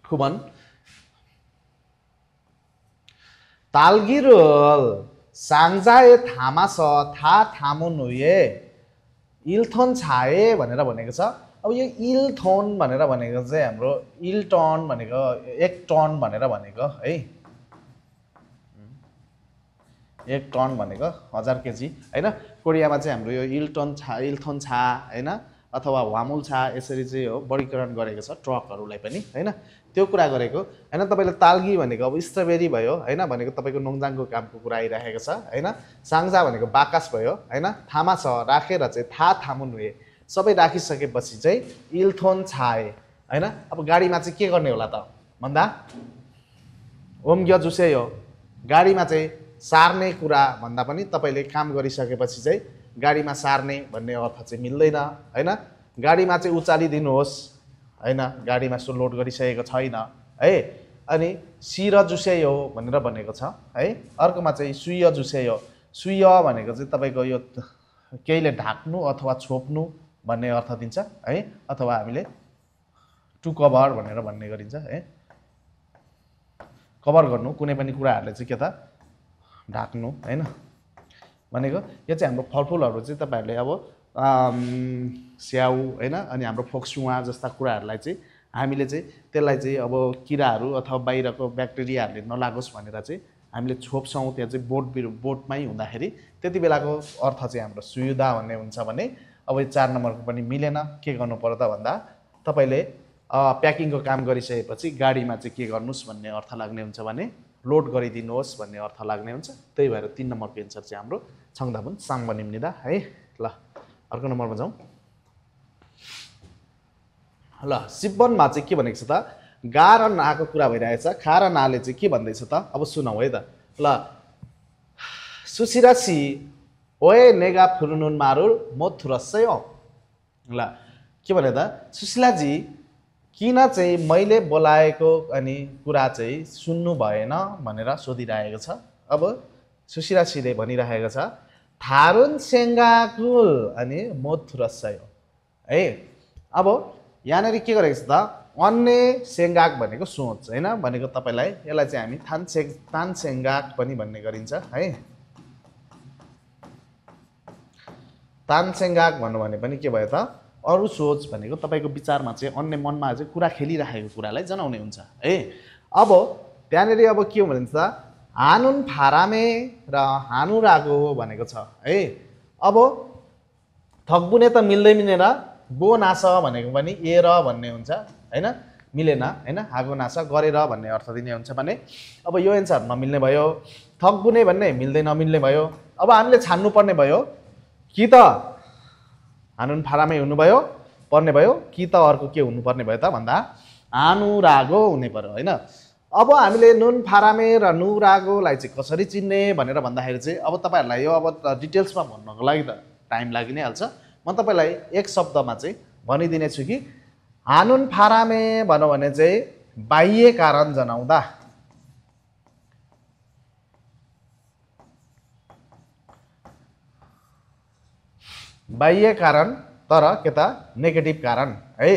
खुबन तालगिरोल सांजाए थामास था थामो नुए इल्थोन छाए भनेर भनेको छ। अब यो इल्थोन भनेर भनेको चाहिँ हाम्रो इल्टन भनेको 1 टन भनेर भनेको है। 1 टन भनेको 1000 केजी हैन। कोरियामा चाहिँ हाम्रो यो इल्थोन छा हैन अथवा वामुल छा यसरी चाहिँ हो वर्गीकरण गरेको छ ट्रकहरूलाई पनि हैन। त्यो कुरा गरेको हैन। तपाईले तालगी भनेको अब स्ट्रबेरी भयो हैन भनेको तपाईको नोङजाङको कामको कुरा आइरहेको छ हैन। सांजा भनेको बाकस भयो हैन। थामा छ राखेर चाहिँ था थामुन हुए सबै राखिसकेपछि चाहिँ इल्थोन छाए हैन। अब गाडीमा चाहिँ के गर्ने होला त भन्दा ओमग्य जुसे हो गाडीमा चाहिँ सार्ने कुरा भन्दा पनि तपाईले काम गरिसकेपछि चाहिँ गाडीमा सार्ने भन्ने अर्थ चाहिँ मिल्दैन हैन। गाडीमा चाहिँ उचालिदिनुहोस् हैन। गाडीमा सो लोड गरिसकेको छैन है। अनि सिर जुसे हो भनेर भनेको छ है। अर्कोमा चाहिँ सुय जुसे हो। सुय भनेको चाहिँ तपाईको यो केहीले ढाक्नु अथवा छोप्नु भन्ने अर्थ दिन्छ है। अथवा हामीले टु कभर भनेर भन्ने गरिन्छ है। कभर गर्नु कुनै पनि कुराहरुले चाहिँ के त ढाक्नु हैन भनेको। यो चाहिँ हाम्रो फलफुलहरु चाहिँ तपाईहरुले अब स्याउ हैन अनि हाम्रो फोक्सुवा जस्ता कुराहरुलाई चाहिँ हामीले चाहिँ त्यसलाई चाहिँ अब किराहरु अथवा बाहिरको ब्याक्टेरियाहरुले नलागोस् भनेर चाहिँ हामीले छोप्छौं। त्यहाँ चाहिँ बोटमै हुँदाखेरि त्यति बेलाको अर्थ चाहिँ हाम्रो सुयुदा भन्ने हुन्छ भने अब 4 नम्बरको पनि मिलेन। के गर्नु पर्यो त भन्दा तपाईले प्याकिङको काम गरिसकेपछि गाडीमा चाहिँ के गर्नुस् भन्ने अर्थ लाग्ने हुन्छ भने लोड गरिदिनुहोस् भन्ने अर्थ लाग्ने हुन्छ। त्यही भएर 3 नम्बरको एन्सर चाहिँ हाम्रो छङदाबुन साङ बनिम्निदा है। ल अर्को नम्बरमा जाउँ। ल सिब्बनमा चाहिँ के भनेको छ त गा र नाको कुरा भइरहेछ। खा र नाले चाहिँ के भन्दैछ त अब सुनौ है त। ल सुसिरासी ओए नेगा फुरुनुन मारुल मोथुरसै हो। ल के भने त सुशीलाजी किन चाहिँ मैले बोलाएको अनि कुरा चाहिँ सुन्नु भएन भनेर सोधिरहेको छ। अब सुशीलासीले भनिरहेको छ थारुन सेंगाकुल अनि मोथुरसै हो है। अब यहाँनेर के गरेको छ त अन्य सेंगाक भनेको सोच हैन भनेको तपाईलाई यसलाई चाहिँ हामी तान सेंगाक पनि भन्ने गरिन्छ है। तान सेंगाक भन्नु भने पनि के भयो त अरु सोच भनेको तपाईको विचारमा चाहिँ अन्य मनमा चाहिँ कुरा खेलिरहेको कुरालाई जनाउने हुन्छ है। अब त्यहाँनेर अब के भन्छ हानुन फारामे र हानुरागो भनेको छ है। अब थकबुने त मिल्दै मिलेन। गो नास भनेको पनि ए र भन्ने हुन्छ हैन मिलेन हैन। हागो नास गरेर भन्ने अर्थ दिने हुन्छ भने अब यो एन्सर नमिल्ने भयो। थकबुने भन्ने मिल्दै नमिल्ने भयो। अब हामीले छान्नु पर्ने भयो कि त हानुन फारामे हुनु भयो पर्ने भयो कि त अर्को के हुनु पर्ने भयो त भन्दा हानुरागो हुने पर्यो हैन। अब हामीले नुन फारामे र नुरागोलाई चाहिँ कसरी चिन्ने भनेर भन्दाखेरि चाहिँ अब तपाईहरुलाई यो अब डिटेल्समा भन्नको लागि त टाइम लागि नै हाल्छ। म तपाईलाई एक शब्दमा चाहिँ भनिदिने छु कि हानुन फारामे भन्नु भने चाहिँ बाह्य कारण जनाउँदा बाह्य कारण तर के त नेगेटिभ कारण है।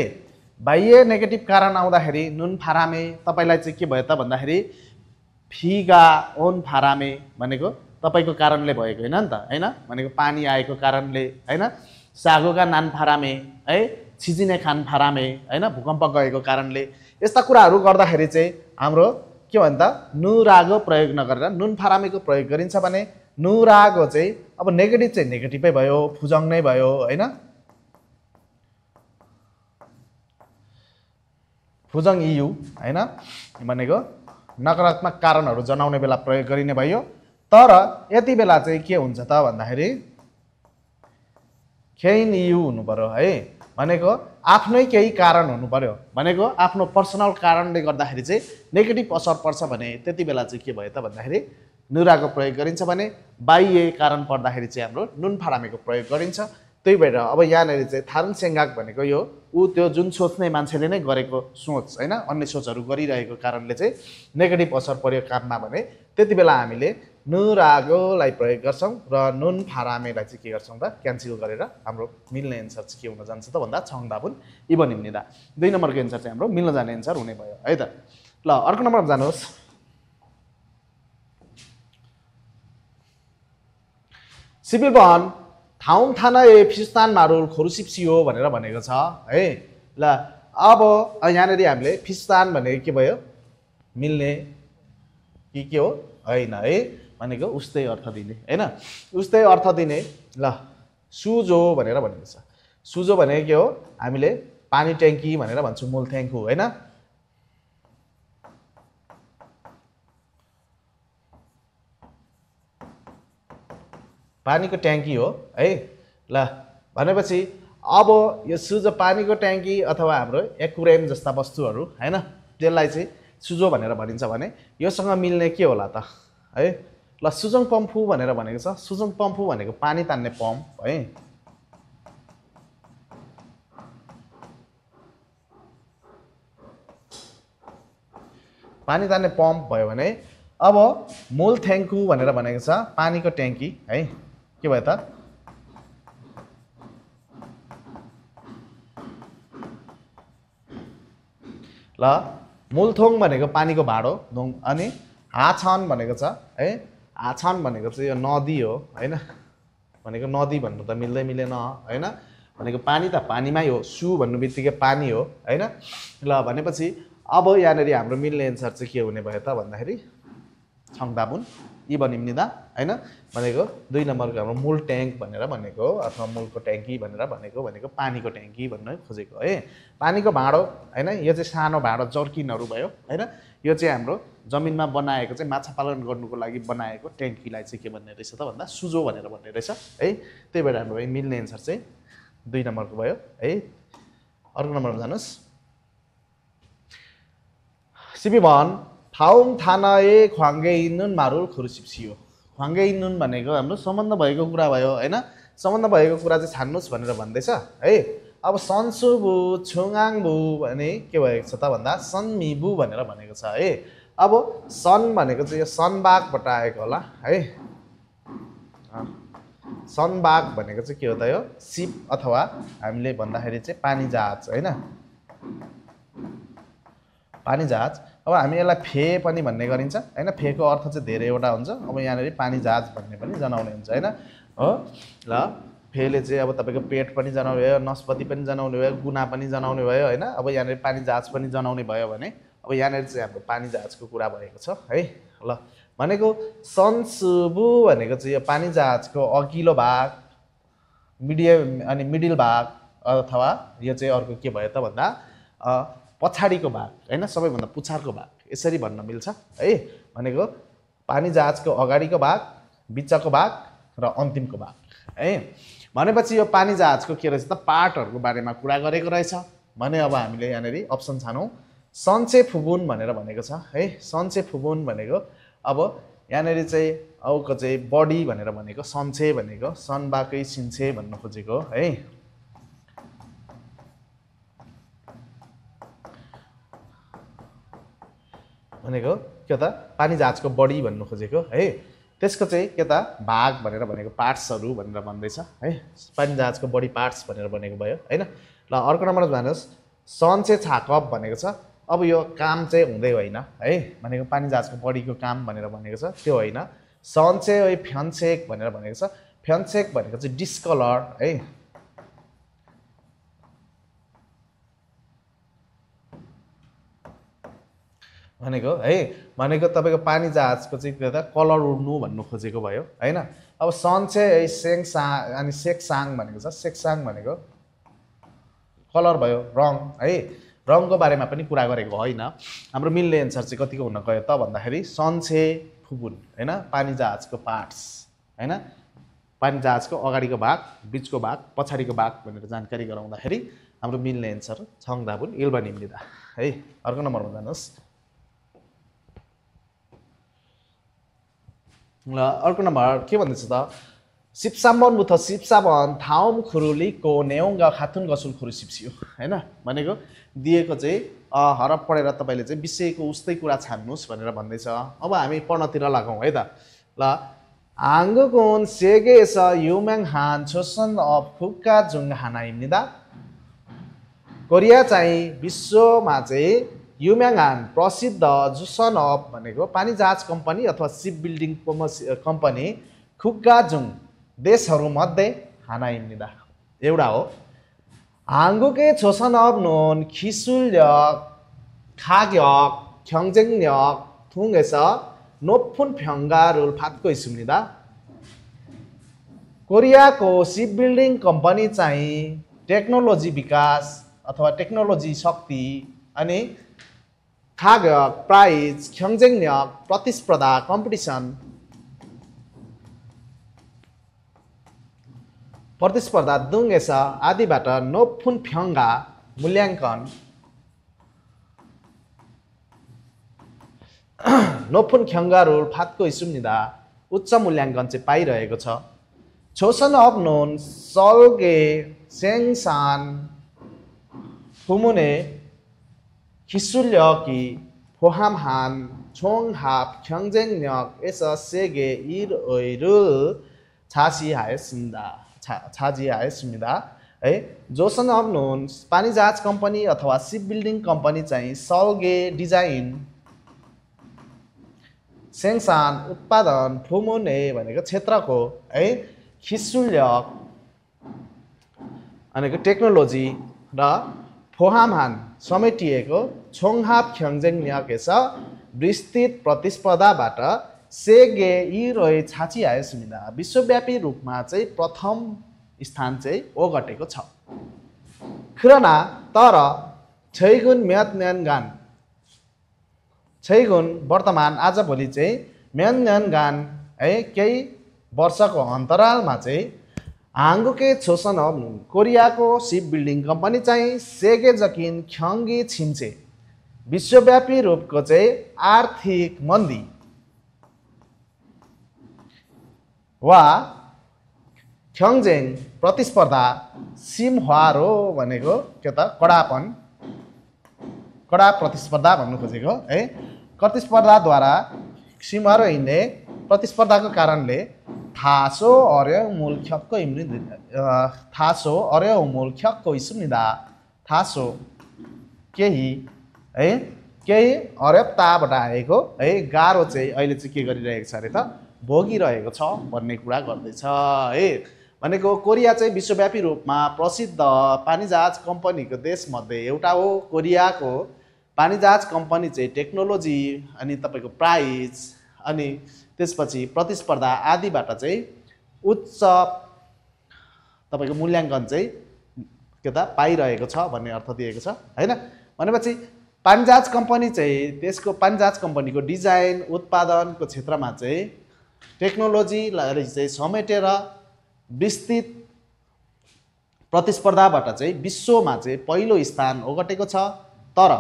बाह्य नेगेटिभ कारण आउँदाखेरि नुन फारामे तपाईलाई चाहिँ के भयो त भन्दाखेरि फिगा ओन फारामे भनेको तपाईको कारणले भएको हैन नि त हैन भनेको पानी आएको कारणले हैन। सागोगा नान फारामे है छिजिने खान फारामे हैन भूकम्प गएको कारणले यस्ता कुराहरु गर्दाखेरि चाहिँ हाम्रो के भन्छ त नुरागो प्रयोग नगरेर नुन फारामेको प्रयोग गरिन्छ भने नुरागो चाहिँ अब नेगेटिभ चाहिँ नेगेटिभै भयो फुजङ नै भयो हैन। फुजङ इयु हैन भनेको नकारात्मक कारणहरु जनाउने बेला प्रयोग गरिने भयो। तर यति बेला चाहिँ के हुन्छ त भन्दाखेरि खेइन इयु हुनु पर्यो है भनेको आफ्नै केही कारण हुनु पर्यो भनेको आफ्नो पर्सनल कारणले गर्दाखेरि चाहिँ नेगेटिभ असर पर्छ भने त्यति बेला चाहिँ के भयो त भन्दाखेरि नुराको प्रयोग गरिन्छ भने बाह्य कारण पर्दाखेरि चाहिँ हाम्रो नुन फारामेको प्रयोग गरिन्छ। त्यही भएर अब यहाँनिर चाहिँ थारुङ सेङ्गाक भनेको यो त्यो जुन सोच्ने मान्छेले नै गरेको सोच होइन, अन्य सोचहरू गरिरहेको कारणले चाहिँ नेगेटिभ असर पर्यो काममा भने त्यति बेला हामीले नुरागोलाई प्रयोग गर्छौँ र नुन फारामेलाई चाहिँ के गर्छौँ त क्यान्सल गरेर हाम्रो मिल्ने एन्सर चाहिँ के हुन जान्छ त भन्दा छङदाबुन इबनिम्निदा। 2 नम्बरको एन्सर चाहिँ हाम्रो मिल्न जाने एन्सर हुने भयो है त। ल अर्को नम्बरमा जानुहोस्। सिबिलबन ठाउँ थाना ए फिस्तान मारुल खोरुसिप्सियो भनेर भनेको छ है। ल अब यहाँनिर हामीले फिस्तान भनेको के भयो, मिल्ने कि के हो होइन है, भनेको उस्तै अर्थ दिने होइन, उस्तै अर्थ दिने। ल सुजो भनेर भनेको छ। सुजो भनेको के हो, हामीले पानी ट्याङ्की भनेर भन्छौँ, मूल थ्याङ्कु होइन। पानीको ट्याङ्की हो है। ल भनेपछि अब यो सुजो पानीको ट्याङ्की अथवा हाम्रो एक्युरियम जस्ता वस्तुहरू होइन, त्यसलाई चाहिँ सुजो भनेर भनिन्छ भने योसँग मिल्ने के होला त है। ल सुजङ पम्फु भनेर भनेको छ। सुजङ पम्फु भनेको पानी तान्ने पम्प है। पानी तान्ने पम्प भयो भने अब मूल थ्याङ्कु भनेर भनेको छ पानीको ट्याङ्की है। के भयो त, ल मूलथोङ भनेको पानीको भाँडो अनि हाछन भनेको छ है। हाछन भनेको चाहिँ यो नदी हो होइन, भनेको नदी भन्नु त मिल्दैन होइन, भनेको पानी त पानीमै हो, सु भन्नु बित्तिकै पानी हो होइन। ल भनेपछि अब यहाँनिर हाम्रो मिल्ने एन्सर चाहिँ के हुने भयो त भन्दाखेरि छङदाबुन इबनिम्निदा होइन, भनेको 2 नम्बरको हाम्रो मूल ट्याङ्क भनेर भनेको अथवा मूलको ट्याङ्की भनेर भनेको पानीको ट्याङ्की भन्न खोजेको है। पानीको भाँडो होइन, यो चाहिँ सानो भाँडो जर्किनहरू भयो होइन। यो चाहिँ हाम्रो जमिनमा बनाएको चाहिँ माछा पालन गर्नुको लागि बनाएको ट्याङ्कीलाई चाहिँ के भन्ने रहेछ त भन्दा सुजो भनेर भन्ने रहेछ है। त्यही भएर हाम्रो मिल्ने एन्सर चाहिँ 2 नम्बरको भयो है। अर्को नम्बरमा जानुहोस्। सिबिभन ठाउँ थाना ए ख्वाङ्गे इन्नुन मारुल खुरुसिप्सियो। ख्वाङ्गे इन्नुन भनेको हाम्रो सम्बन्ध भएको कुरा भयो होइन। सम्बन्ध भएको कुरा चाहिँ छान्नुहोस् भनेर भन्दैछ है। अब सन्सुबु छुङाङबु भने के भएको छ त भन्दा सन्मिबु भनेर भनेको छ है। अब सन भनेको चाहिँ यो सनबागबाट आएको होला है। सनबाग भनेको चाहिँ के हो त, यो सिप अथवा हामीले भन्दाखेरि चाहिँ पानी जहाज होइन, पानी जहाज। अब हामी यसलाई फे पनि भन्ने गरिन्छ होइन। फेको अर्थ चाहिँ धेरैवटा हुन्छ। अब यहाँनिर पानी जहाज भन्ने पनि जनाउने हुन्छ होइन हो। ल फेले चाहिँ अब तपाईँको पेट पनि जनाउने भयो, नस्पति पनि जनाउने भयो, गुना पनि जनाउने भयो होइन। अब यहाँनिर पानी जहाज पनि जनाउने भयो भने अब यहाँनिर चाहिँ हाम्रो पानी जहाजको कुरा भएको छ है। ल भनेको सन्सुबु भनेको चाहिँ यो पानी जहाजको अघिल्लो भाग, मिडियम अनि मिडिल भाग अथवा यो चाहिँ अर्को के भयो त भन्दा पछाडिको भाग होइन, सबैभन्दा पुछारको भाग, यसरी भन्न मिल्छ है। भनेको पानी जहाजको अगाडिको भाग, बिचको भाग र अन्तिमको भाग है। भनेपछि यो पानी जहाजको के रहेछ त पार्टहरूको बारेमा कुरा गरेको रहेछ भने अब हामीले यहाँनिर अप्सन छानौँ सन्चे फुबुन भनेर भनेको छ है। सन्चे फुबुन भनेको अब यहाँनिर चाहिँ औको चाहिँ बडी भनेर भनेको, सन्चे भनेको सनबाकै सिन्चे भन्न खोजेको है। भनेको के त पानी जहाजको बडी भन्नु खोजेको है। त्यसको चाहिँ के त भाग भनेर भनेको पार्ट्सहरू भनेर भन्दैछ है। पानी जहाजको बडी पार्ट्स भनेर भनेको भयो होइन। ल अर्को नम्बरमा जानुहोस्। सन्चे छाकप भनेको छ। अब यो काम चाहिँ हुँदै होइन है, भनेको पानी जहाजको बडीको काम भनेर भनेको छ त्यो होइन। सन्चे फ्यान्सेक भनेर भनेको छ। फ्यान्सेक भनेको चाहिँ डिस्कलर है। भनेको है, भनेको तपाईँको पानी जहाजको चाहिँ के त कलर उड्नु भन्नु खोजेको भयो होइन। अब सन्चे सेङसाङ अनि सेक्साङ भनेको छ। सेक्साङ भनेको कलर भयो, रङ है। रङको बारेमा पनि कुरा गरेको होइन। हाम्रो मिल्ने एन्सर चाहिँ कतिको हुन गयो त भन्दाखेरि सन्चे फुबुन होइन, पानी जहाजको पार्ट्स होइन। पानी जहाजको अगाडिको भाग, बिचको भाग, पछाडिको भाग भनेर जानकारी गराउँदाखेरि हाम्रो मिल्ने एन्सर छङदाबुन इल्बनिम्निदा है। अर्को नम्बरमा जानुहोस्। ल अर्को नम्बर के भन्दैछ त 14번부터 14번 다음 खुरुलीको नेउँगा खातुन गसुल खुरु सिप्सियो हैन भनेको दिएको चाहिँ हरफ पढेर तपाईले चाहिँ विषयको उस्तै कुरा छान्नुस् भनेर भन्दैछ। अब हामी पढ्नतिर लागौं है त। ल 한국은 세계에서 유명한 조선업 국가 중 하나입니다. कोरिया चाहिँ विश्वमा चाहिँ 유명한 प्रसिद्ध 조선업 भनेको पानी जहाज कम्पनी अथवा शिप बिल्डिङ कम्पनी 국가 중 देशहरूमध्ये 하나입니다. एउटा हो। 한국의 조선업은 기술력, 가격, 경쟁력 등에서 높은 평가를 받고 있습니다. कोरियाको शिप बिल्डिङ कम्पनी चाहिँ टेक्नोलोजी विकास अथवा टेक्नोलोजी शक्ति अनि 가격, प्राइस, 경쟁력, प्रतिस्पर्धा, कम्पिटिसन प्रतिस्पर्धा 등에서 आदिबाट 높은 평가, मूल्याङ्कन 높은 평가를 받고 있습니다. उच्च मूल्याङ्कन चाहिँ पाइरहेको छ। 조선업은 설계, 생산, 부문의 기술력이 포함한 종합 경쟁력에서 세계 1위를 차지하였습니다. 조선업은 पानी जहाज कम्पनी अथवा शिप बिल्डिङ कम्पनी चाहिँ 설계, डिजाइन, 생산, उत्पादन, 부문의 भनेको क्षेत्रको है 기술력 भनेको टेक्नोलोजी र 포함한 समेटिएको 종합 경쟁력에서 विस्तृत प्रतिस्पर्धाबाट 세계 1위를 차지하였습니다. विश्वव्यापी रूपमा चाहिँ प्रथम स्थान चाहिँ ओगटेको छ। 그러나 तर 최근 몇 년간 최근 वर्तमान आजभोलि चाहिँ 몇 년간 है केही वर्षको अन्तरालमा चाहिँ 한국의 조선업 कोरियाको शिप बिल्डिङ कम्पनी चाहिँ 세계적인 경기 침체 विश्वव्यापी रूपको चाहिँ आर्थिक मन्दी वा 경쟁 प्रतिस्पर्धा 심화로 भनेको के त कडा प्रतिस्पर्धा भन्नु खोजेको है। प्रतिस्पर्धाद्वारा 심화로 हिँड्ने प्रतिस्पर्धाको कारणले 다소 어려움을 겪고 있습니다. 다소 केही है केही अरबताबाट आएको है गाह्रो चाहिँ अहिले चाहिँ के गरिरहेको छ अरे त भोगिरहेको छ भन्ने कुरा गर्दैछ है। भनेको कोरिया चाहिँ विश्वव्यापी रूपमा प्रसिद्ध पानी जहाज कम्पनीको देशमध्ये एउटा हो। कोरियाको पानी जहाज कम्पनी चाहिँ टेक्नोलोजी अनि तपाईको प्राइस अनि त्यसपछि प्रतिस्पर्धा आदिबाट चाहिँ उच्च तपाईको मूल्याङ्कन चाहिँ के त पाइरहेको छ भन्ने अर्थ दिएको छ हैन। भनेपछि पानी जहाज कम्पनी चाहिँ त्यसको पानी जहाज कम्पनीको डिजाइन उत्पादनको क्षेत्रमा चाहिँ टेक्नोलोजीलाई चाहिँ समेटेर विस्तृत प्रतिस्पर्धाबाट चाहिँ विश्वमा चाहिँ पहिलो स्थान ओगटेको छ। तर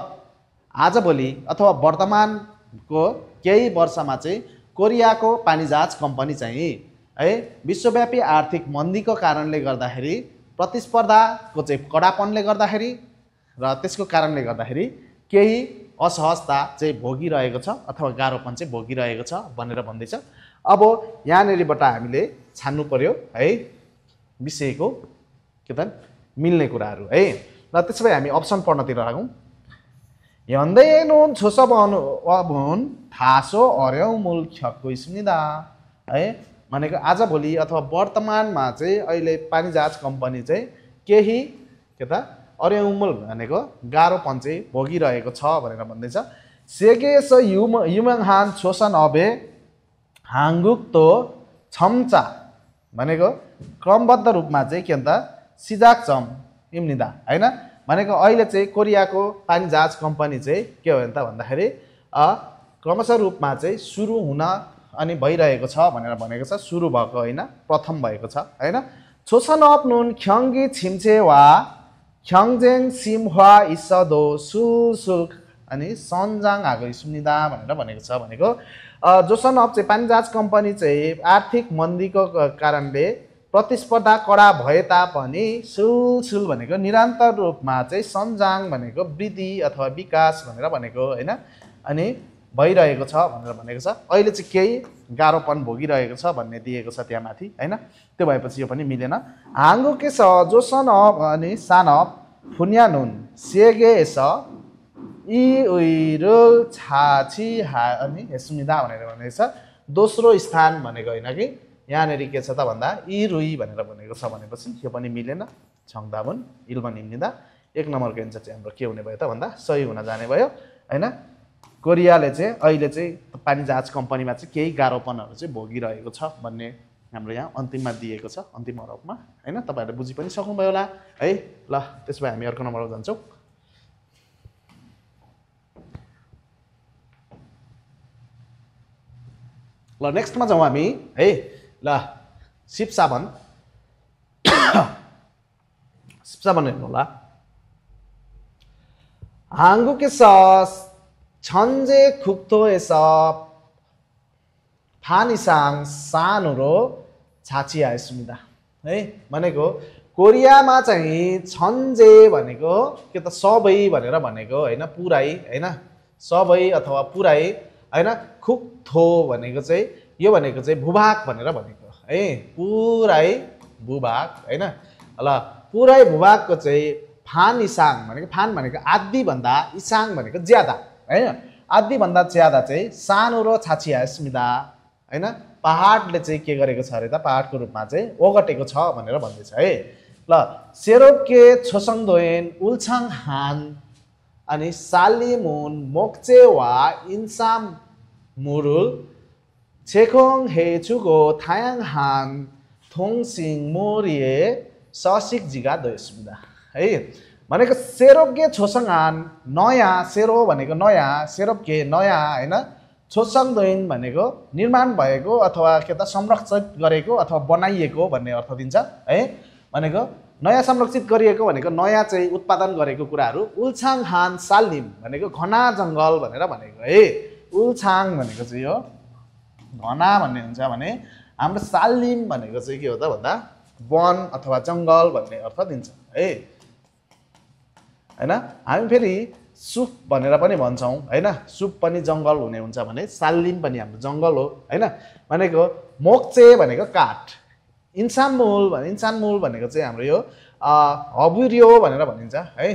आजभोलि अथवा वर्तमानको केही वर्षमा चाहिँ कोरियाको पानी जहाज कम्पनी चाहिँ है विश्वव्यापी आर्थिक मन्दीको कारणले गर्दाखेरि प्रतिस्पर्धाको चाहिँ कडापनले गर्दाखेरि र त्यसको कारणले गर्दाखेरि केही असहजता चाहिँ भोगिरहेको छ अथवा गाह्रोपन चाहिँ भोगिरहेको छ भनेर भन्दैछ। अब यहाँनेरिबाट हामीले छान्नु पर्यो है विषयको के त मिल्ने कुराहरू है। र त्यसै भए हामी अप्सन पढ्नतिर लागौं। 현대에는 조선업은 다소 어려움을 겪고 있습니다. है भनेको आजभोलि अथवा वर्तमानमा चाहिँ अहिले पानी जहाज कम्पनी चाहिँ केही के त 어려움을 भनेको गाह्रोपन चाहिँ भोगिरहेको छ भनेर भन्दैछ। 세계에서 유명한 조선업의 한국도 점자 भनेको क्रमबद्ध रूपमा चाहिँ के त 시작점입니다 हैन। भनेको अहिले चाहिँ कोरियाको पानी जहाज कम्पनी चाहिँ के हो त भन्दाखेरि क्रमशः रूपमा चाहिँ सुरु हुन अनि भइरहेको छ भनेर भनेको छ। सुरु भएको हैन प्रथम भएको छ हैन। 조선업은 경기 침체와 경쟁 심화 있어도 술술 अनि सञ्जाङ आएको 있습니다 भनेर भनेको छ। भनेको जोसन अफ चाहिँ पानीजहाज कम्पनी चाहिँ आर्थिक मन्दीको कारणले प्रतिस्पर्धा कडा भए तापनि सुलसुल भनेको निरन्तर रूपमा चाहिँ सञ्जाङ भनेको वृद्धि अथवा विकास भनेर भनेको होइन अनि भइरहेको छ भनेर भनेको छ। अहिले चाहिँ केही गाह्रोपन भोगिरहेको छ भन्ने दिएको छ त्यहाँ माथि होइन। त्यो भएपछि यो पनि मिलेन। हाङ्गो के छ जोसन अफ अनि सान अफ फुन्यानुन सेगे स इ उइरो छाछि हा अनि हेसुमिदा भनेर भनेको छ। दोस्रो स्थान भनेको होइन कि यहाँनिर के छ त भन्दा इ रुई भनेर भनेको छ भनेपछि यो पनि मिलेन। छङदाबुन इल्मा निम्निदा 1 नम्बरको एन्सर चाहिँ हाम्रो के हुने भयो त भन्दा सही हुन जाने भयो होइन। कोरियाले चाहिँ अहिले चाहिँ पानीजहाज कम्पनीमा चाहिँ केही गाह्रोपनहरू चाहिँ भोगिरहेको छ भन्ने हाम्रो यहाँ अन्तिममा दिएको छ अन्तिम हरफमा होइन। तपाईँहरूले बुझि पनि सक्नुभयो होला है। ल त्यसो भए हामी अर्को नम्बरमा जान्छौँ। ल नेक्स्टमा जाउँ हामी है। ल सिपसाबन सिपसाबन हेर्नु होला। 한국에서 전제 국토에서 반 이상 산으로 자치하였습니다. है भनेको कोरियामा चाहिँ छन्जे भनेको के त सबै भनेर भनेको होइन पुरै होइन सबै अथवा पुरै होइन खुक्थो भनेको चाहिँ यो भनेको चाहिँ भूभाग भनेर भनेको है पुरै भूभाग होइन। ल पुरै भूभागको चाहिँ फान इसाङ भनेको फान भनेको आदि भन्दा इसाङ भनेको ज्यादा हैन आदि भन्दा ज्यादा चाहिँ सानो र छाछियास्मिदा हैन पहाडले चाहिँ के गरेको छ अरे त पहाडको रूपमा चाहिँ ओगटेको छ भनेर भन्दैछ है। ल सेरोके छोसङदोएन उल्छाङ हान अनि सालिमुन मोक्चे वा इन्साम मुरुल छेखोङ हेचुगो थायाङ हान थोङसिङ मोरिए ससिक जिगा दोस्मिदा है भनेको सेरोके छोसङहान नयाँ सेरो भनेको नयाँ सेरोके नयाँ हैन छोसङदोइन भनेको निर्माण भएको अथवा के त संरक्षित गरेको अथवा बनाइएको भन्ने अर्थ दिन्छ है। भनेको नयाँ संरक्षित गरिएको भनेको नयाँ चाहिँ उत्पादन गरेको कुराहरू उल्छाङ हान सालिम भनेको घना जङ्गल भनेर भनेको है। उल्छाङ भनेको चाहिँ यो घना भन्ने हुन्छ भने हाम्रो सालिम भनेको चाहिँ के हो त भन्दा वन अथवा जङ्गल भन्ने अर्थ दिन्छ है हैन। हामी फेरि सुप भनेर पनि भन्छौँ हैन सुप पनि जङ्गल हुने हुन्छ भने सालिम पनि हाम्रो जङ्गल हो हैन। भनेको मोक्चे भनेको काठ इन्सानमूल भनेको चाहिँ हाम्रो यो हबुरियो भनेर भनिन्छ है।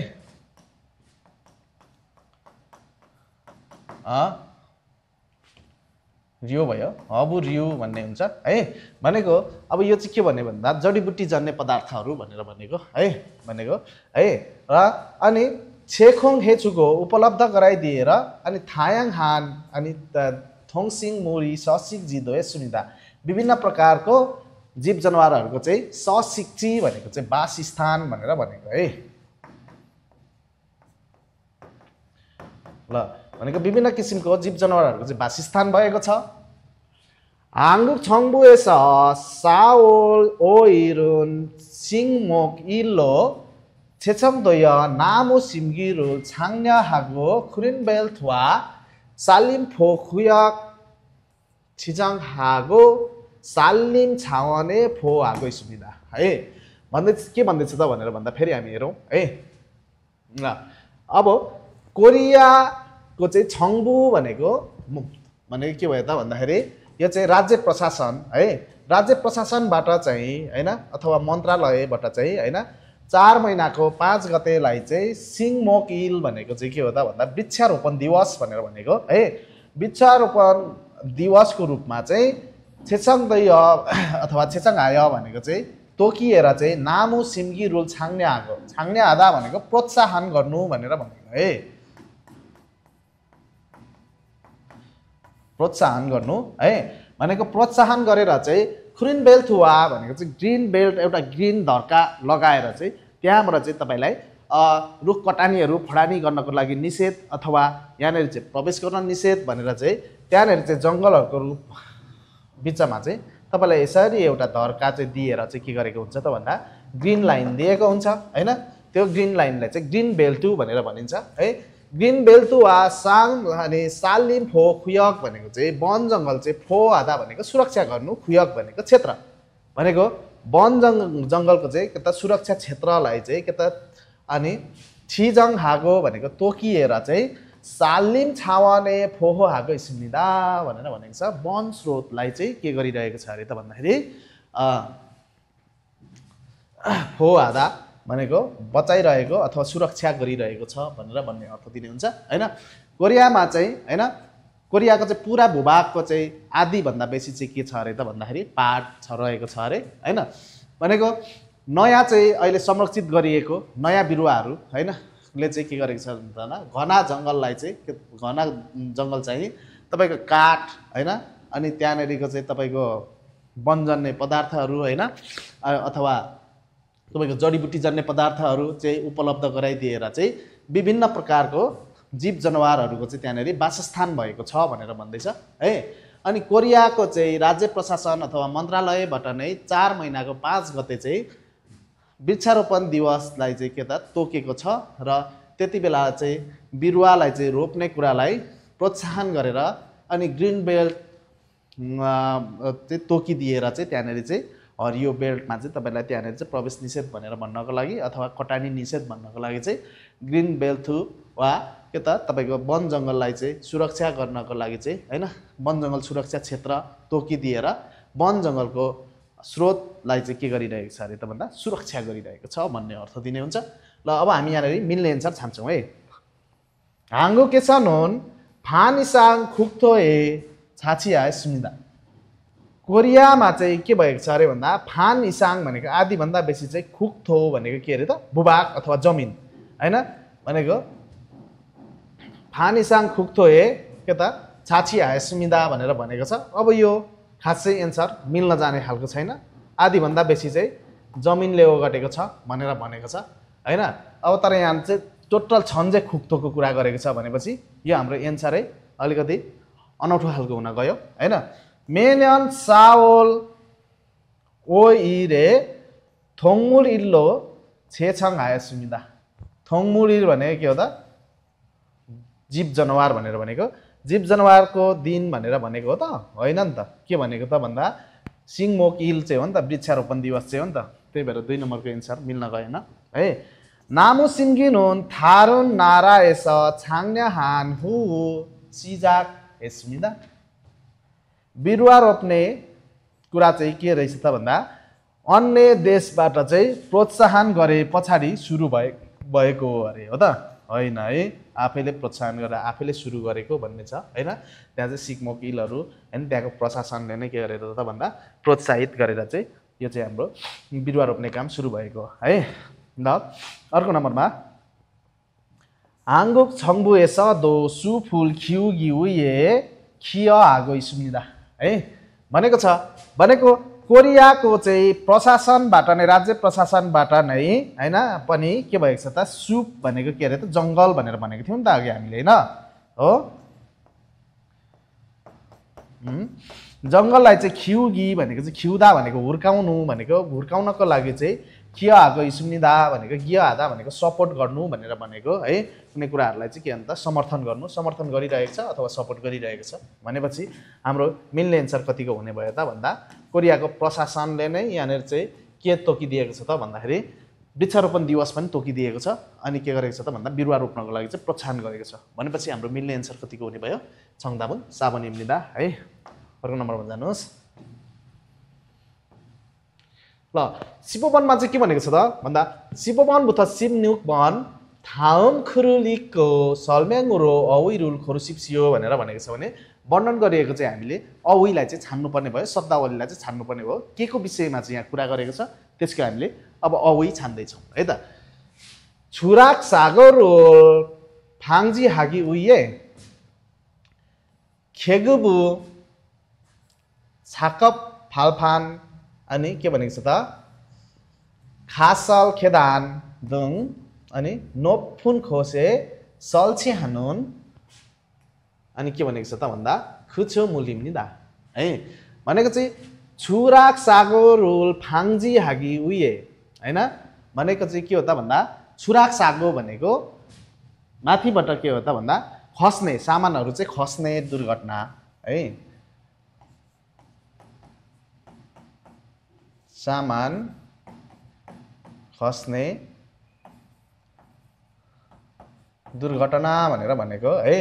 रियो भयो हबुरियो भन्ने हुन्छ है। भनेको अब यो चाहिँ के भन्ने भन्दा जडीबुटी जन्य पदार्थहरू भनेर भनेको है भनेको है। र अनि छेखोङ हेचुको उपलब्ध गराइदिएर अनि थायाङ हान अनि थोङसिङ मोरी ससिक जिदो सुनिदा विभिन्न प्रकारको जीव जनावरहरूको चाहिँ ससिक्ची भनेको चाहिँ वासस्थान भनेर भनेको है। ल भनेको विभिन्न किसिमको जीव जनावरहरूको चाहिँ वासस्थान भएको छ। 한국 정부에서 4월 5일은 식목 일로 제청되어 나무 심기를 장려하고 그린벨트와 산림포 구역 지정하고 산림 자원에 보호하고 있습니다. है भन्दै के भन्दैछ त भनेर भन्दा फेरि हामी हेरौँ है। ल अब कोरियाको चाहिँ छङ्बु भनेको के भयो त भन्दाखेरि यो चाहिँ राज्य प्रशासन है राज्य प्रशासनबाट चाहिँ हैन अथवा मन्त्रालयबाट चाहिँ हैन 4 महिनाको 5 गतेलाई चाहिँ सिङमोक इल भनेको चाहिँ के हो त भन्दा वृक्षारोपण दिवस भनेर भनेको है। वृक्षारोपण दिवसको रूपमा चाहिँ छेचङदय अथवा छेचङहाय भनेको चाहिँ तोकिएर चाहिँ नामु सिम्गी रुल छाङ्ने आदा भनेको प्रोत्साहन गर्नु भनेर भनेको है। प्रोत्साहन गर्नु है भनेको प्रोत्साहन गरेर चाहिँ खुरिन बेल्ट वा भनेको चाहिँ ग्रीन बेल्ट एउटा ग्रीन धर्का लगाएर चाहिँ त्यहाँबाट चाहिँ तपाईलाई रुख कटानीहरू फडानी गर्नको लागि निषेध अथवा यहाँनिर चाहिँ प्रवेश गर्न निषेध भनेर चाहिँ त्यहाँनिर चाहिँ जङ्गलहरूको बिचमा चाहिँ तपाईलाई यसरी एउटा धर्का चाहिँ दिएर चाहिँ के गरेको हुन्छ त भन्दा ग्रीन लाइन दिएको हुन्छ हैन। त्यो ग्रीन लाइनलाई चाहिँ ग्रीन बेल्ट भनेर भनिन्छ है। ग्रिन बेल्ट वा साङ अनि सालिम फो खुयक भनेको चाहिँ वन जङ्गल चाहिँ फो आधा भनेको सुरक्षा गर्नु, खुयक भनेको क्षेत्र भनेको वन जङ्गलको चाहिँ के त सुरक्षा क्षेत्रलाई चाहिँ के त अनि छिजङ हागो भनेको तोकिएर चाहिँ सालिम छावाने फोहो हागो इस्मिदा भनेर भनेको छ। वन स्रोतलाई चाहिँ के गरिरहेको छ अरे त भन्दाखेरि फो आधा भनेको बचाइरहेको अथवा सुरक्षा गरिरहेको छ भनेर भन्ने अर्थ दिने हुन्छ हैन। कोरियामा चाहिँ हैन कोरियाको चाहिँ पुरा भूभागको चाहिँ आधीभन्दा बेसी चाहिँ के छ अरे त भन्दाखेरि पाहाड रहेको छ अरे हैन। भनेको नयाँ चाहिँ अहिले संरक्षित गरिएको नयाँ बिरुवाहरू हैन ले चाहिँ के गरेको छ भन्दा घना जङ्गललाई चाहिँ घना जङ्गल चाहिँ तपाईँको काठ हैन अनि त्यहाँनेरिको चाहिँ तपाईँको वनजन्य पदार्थहरू हैन अथवा तपाईँको जडीबुटी जन्य पदार्थहरू चाहिँ उपलब्ध गराइदिएर चाहिँ विभिन्न प्रकारको जीव जनावरहरूको चाहिँ त्यहाँनेरि वासस्थान भएको छ भनेर भन्दैछ है। अनि कोरियाको चाहिँ राज्य प्रशासन अथवा मन्त्रालयबाट नै 4 महिनाको 5 गते चाहिँ वृक्षारोपण दिवसलाई चाहिँ के त तोकेको छ र त्यति बेला चाहिँ बिरुवालाई चाहिँ रोप्ने कुरालाई प्रोत्साहन गरेर अनि ग्रिन बेल्ट चाहिँ तोकिदिएर चाहिँ त्यहाँनेरि चाहिँ हरियो बेल्टमा चाहिँ तपाईँलाई त्यहाँनेरि चाहिँ प्रवेश निषेध भनेर भन्नको लागि अथवा कटानी निषेध भन्नको लागि चाहिँ ग्रिन बेल्ट वा के त तपाईँको वन जङ्गललाई चाहिँ सुरक्षा गर्नको लागि चाहिँ हैन वन जङ्गल सुरक्षा क्षेत्र तोकिदिएर वन जङ्गलको स्रोतलाई चाहिँ के गरिरहेको छ अरे त भन्दा सुरक्षा गरिरहेको छ भन्ने अर्थ दिने हुन्छ। ल अब हामी यहाँनिर मिल्ने एन्सर छान्छौँ है। 한국에서는 반 이상 국토에 차지했습니다। कोरियामा चाहिँ के भएको छ अरे भन्दा फान इसाङ भनेको आधीभन्दा बेसी चाहिँ खुक्थो भनेको के अरे त भूभाग अथवा जमिन हैन। भनेको फान इसाङ खुक्थो ए के त छाची हायस्मिदा भनेर भनेको छ। अब यो खासै एन्सर मिल्न जाने खालको छैन। आधीभन्दा बेसी चाहिँ जमिनले ओगटेको छ भनेर भनेको छ हैन। अब तर यहाँ चाहिँ टोटल छन् चाहिँ खुक्थोको कुरा गरेको छ भनेपछि यो हाम्रो एन्सरै अलिकति अनौठो खालको हुन गयो हैन। 매년 4월 5일에 동물일로 제청하였습니다। 동물일 भनेको के हो त जीव जनावर भनेर भनेको जीव जनावरको दिन भनेर भनेको हो त होइन नि त। के भनेको त भन्दा सिङमोक इल चाहिँ हो नि त वृक्षारोपण दिवस चाहिँ हो नि त। त्यही भएर 2 नम्बरको एन्सर मिल्न गएन है। 나무 심기는 다른 나라에서 작년한 후 시작했습니다। बिरुवा रोप्ने कुरा चाहिँ के रहेछ त भन्दा अन्य देशबाट चाहिँ प्रोत्साहन गरे पछाडि सुरु भएको हो अरे हो त होइन है। आफैले प्रोत्साहन गरेर आफैले सुरु गरेको भन्ने छ हैन। त्यहाँ चाहिँ सिक्मोकिलहरू हैन त्यहाँको प्रशासनले नै के गरेर त भन्दा प्रोत्साहित गरेर चाहिँ यो चाहिँ हाम्रो बिरुवा रोप्ने काम सुरु भएको है। ल अर्को नम्बरमा 한국 정부에서도 수풀 키우기 위해 기여하고 있습니다 है भनेको छ। भनेको कोरियाको चाहिँ प्रशासनबाट नै राज्य प्रशासनबाट नै हैन पनि के भएको छ त सुप भनेको के अरे त जङ्गल भनेर भनेको थियौँ नि त अघि हामीले हैन हो। जङ्गललाई चाहिँ खिउगी भनेको चाहिँ खिउदा भनेको हुर्काउनु भनेको हुर्काउनको लागि चाहिँ किया आगो इस्मिदा भनेको गिया आदा भनेको सपोर्ट गर्नु भनेर भनेको है। कुनै कुराहरूलाई चाहिँ के भन्छ समर्थन गर्नु समर्थन गरिरहेको छ अथवा सपोर्ट गरिरहेको छ भनेपछि हाम्रो मिल्ने एन्सर कतिको हुने भयो त भन्दा कोरियाको प्रशासनले नै यहाँनिर चाहिँ के तोकिदिएको छ त भन्दाखेरि वृक्षारोपण दिवस पनि तोकिदिएको छ अनि के गरेको छ त भन्दा बिरुवा रोप्नको लागि चाहिँ प्रोत्साहन गरेको छ भनेपछि हाम्रो मिल्ने एन्सर कतिको हुने भयो छङदाबुन साबनिमनिदा है। अर्को नम्बरमा जानुहोस्। ल 15번मा चाहिँ के भनेको छ त भन्दा 15번부터 16번 다음 글을 읽고 설명으로 어휘를 고르십시오 भनेर भनेको छ भने वर्णन गरिएको चाहिँ हामीले अवहिलाई चाहिँ छान्नुपर्ने भयो शब्दावलीलाई चाहिँ छान्नुपर्ने भयो के को विषयमा चाहिँ यहाँ कुरा गरेको छ त्यसको हामीले अब अवहि छान्दैछौँ है त। 추락 사고를 방지하기 위해 계급부 사급 발판 अनि के भनेको छ त खासल खेदान 등 अनि 높은 곳에 설치하는 अनि के भनेको छ त भन्दा 구조물입니다 है। भनेको चाहिँ 추락 사고를 방지하기 위해 हैन भनेको चाहिँ के हो त भन्दा 추락 사고 भनेको माथिबाट के हो त भन्दा खस्ने सामानहरू चाहिँ खस्ने दुर्घटना है सामान खस्ने दुर्घटना भनेर भनेको है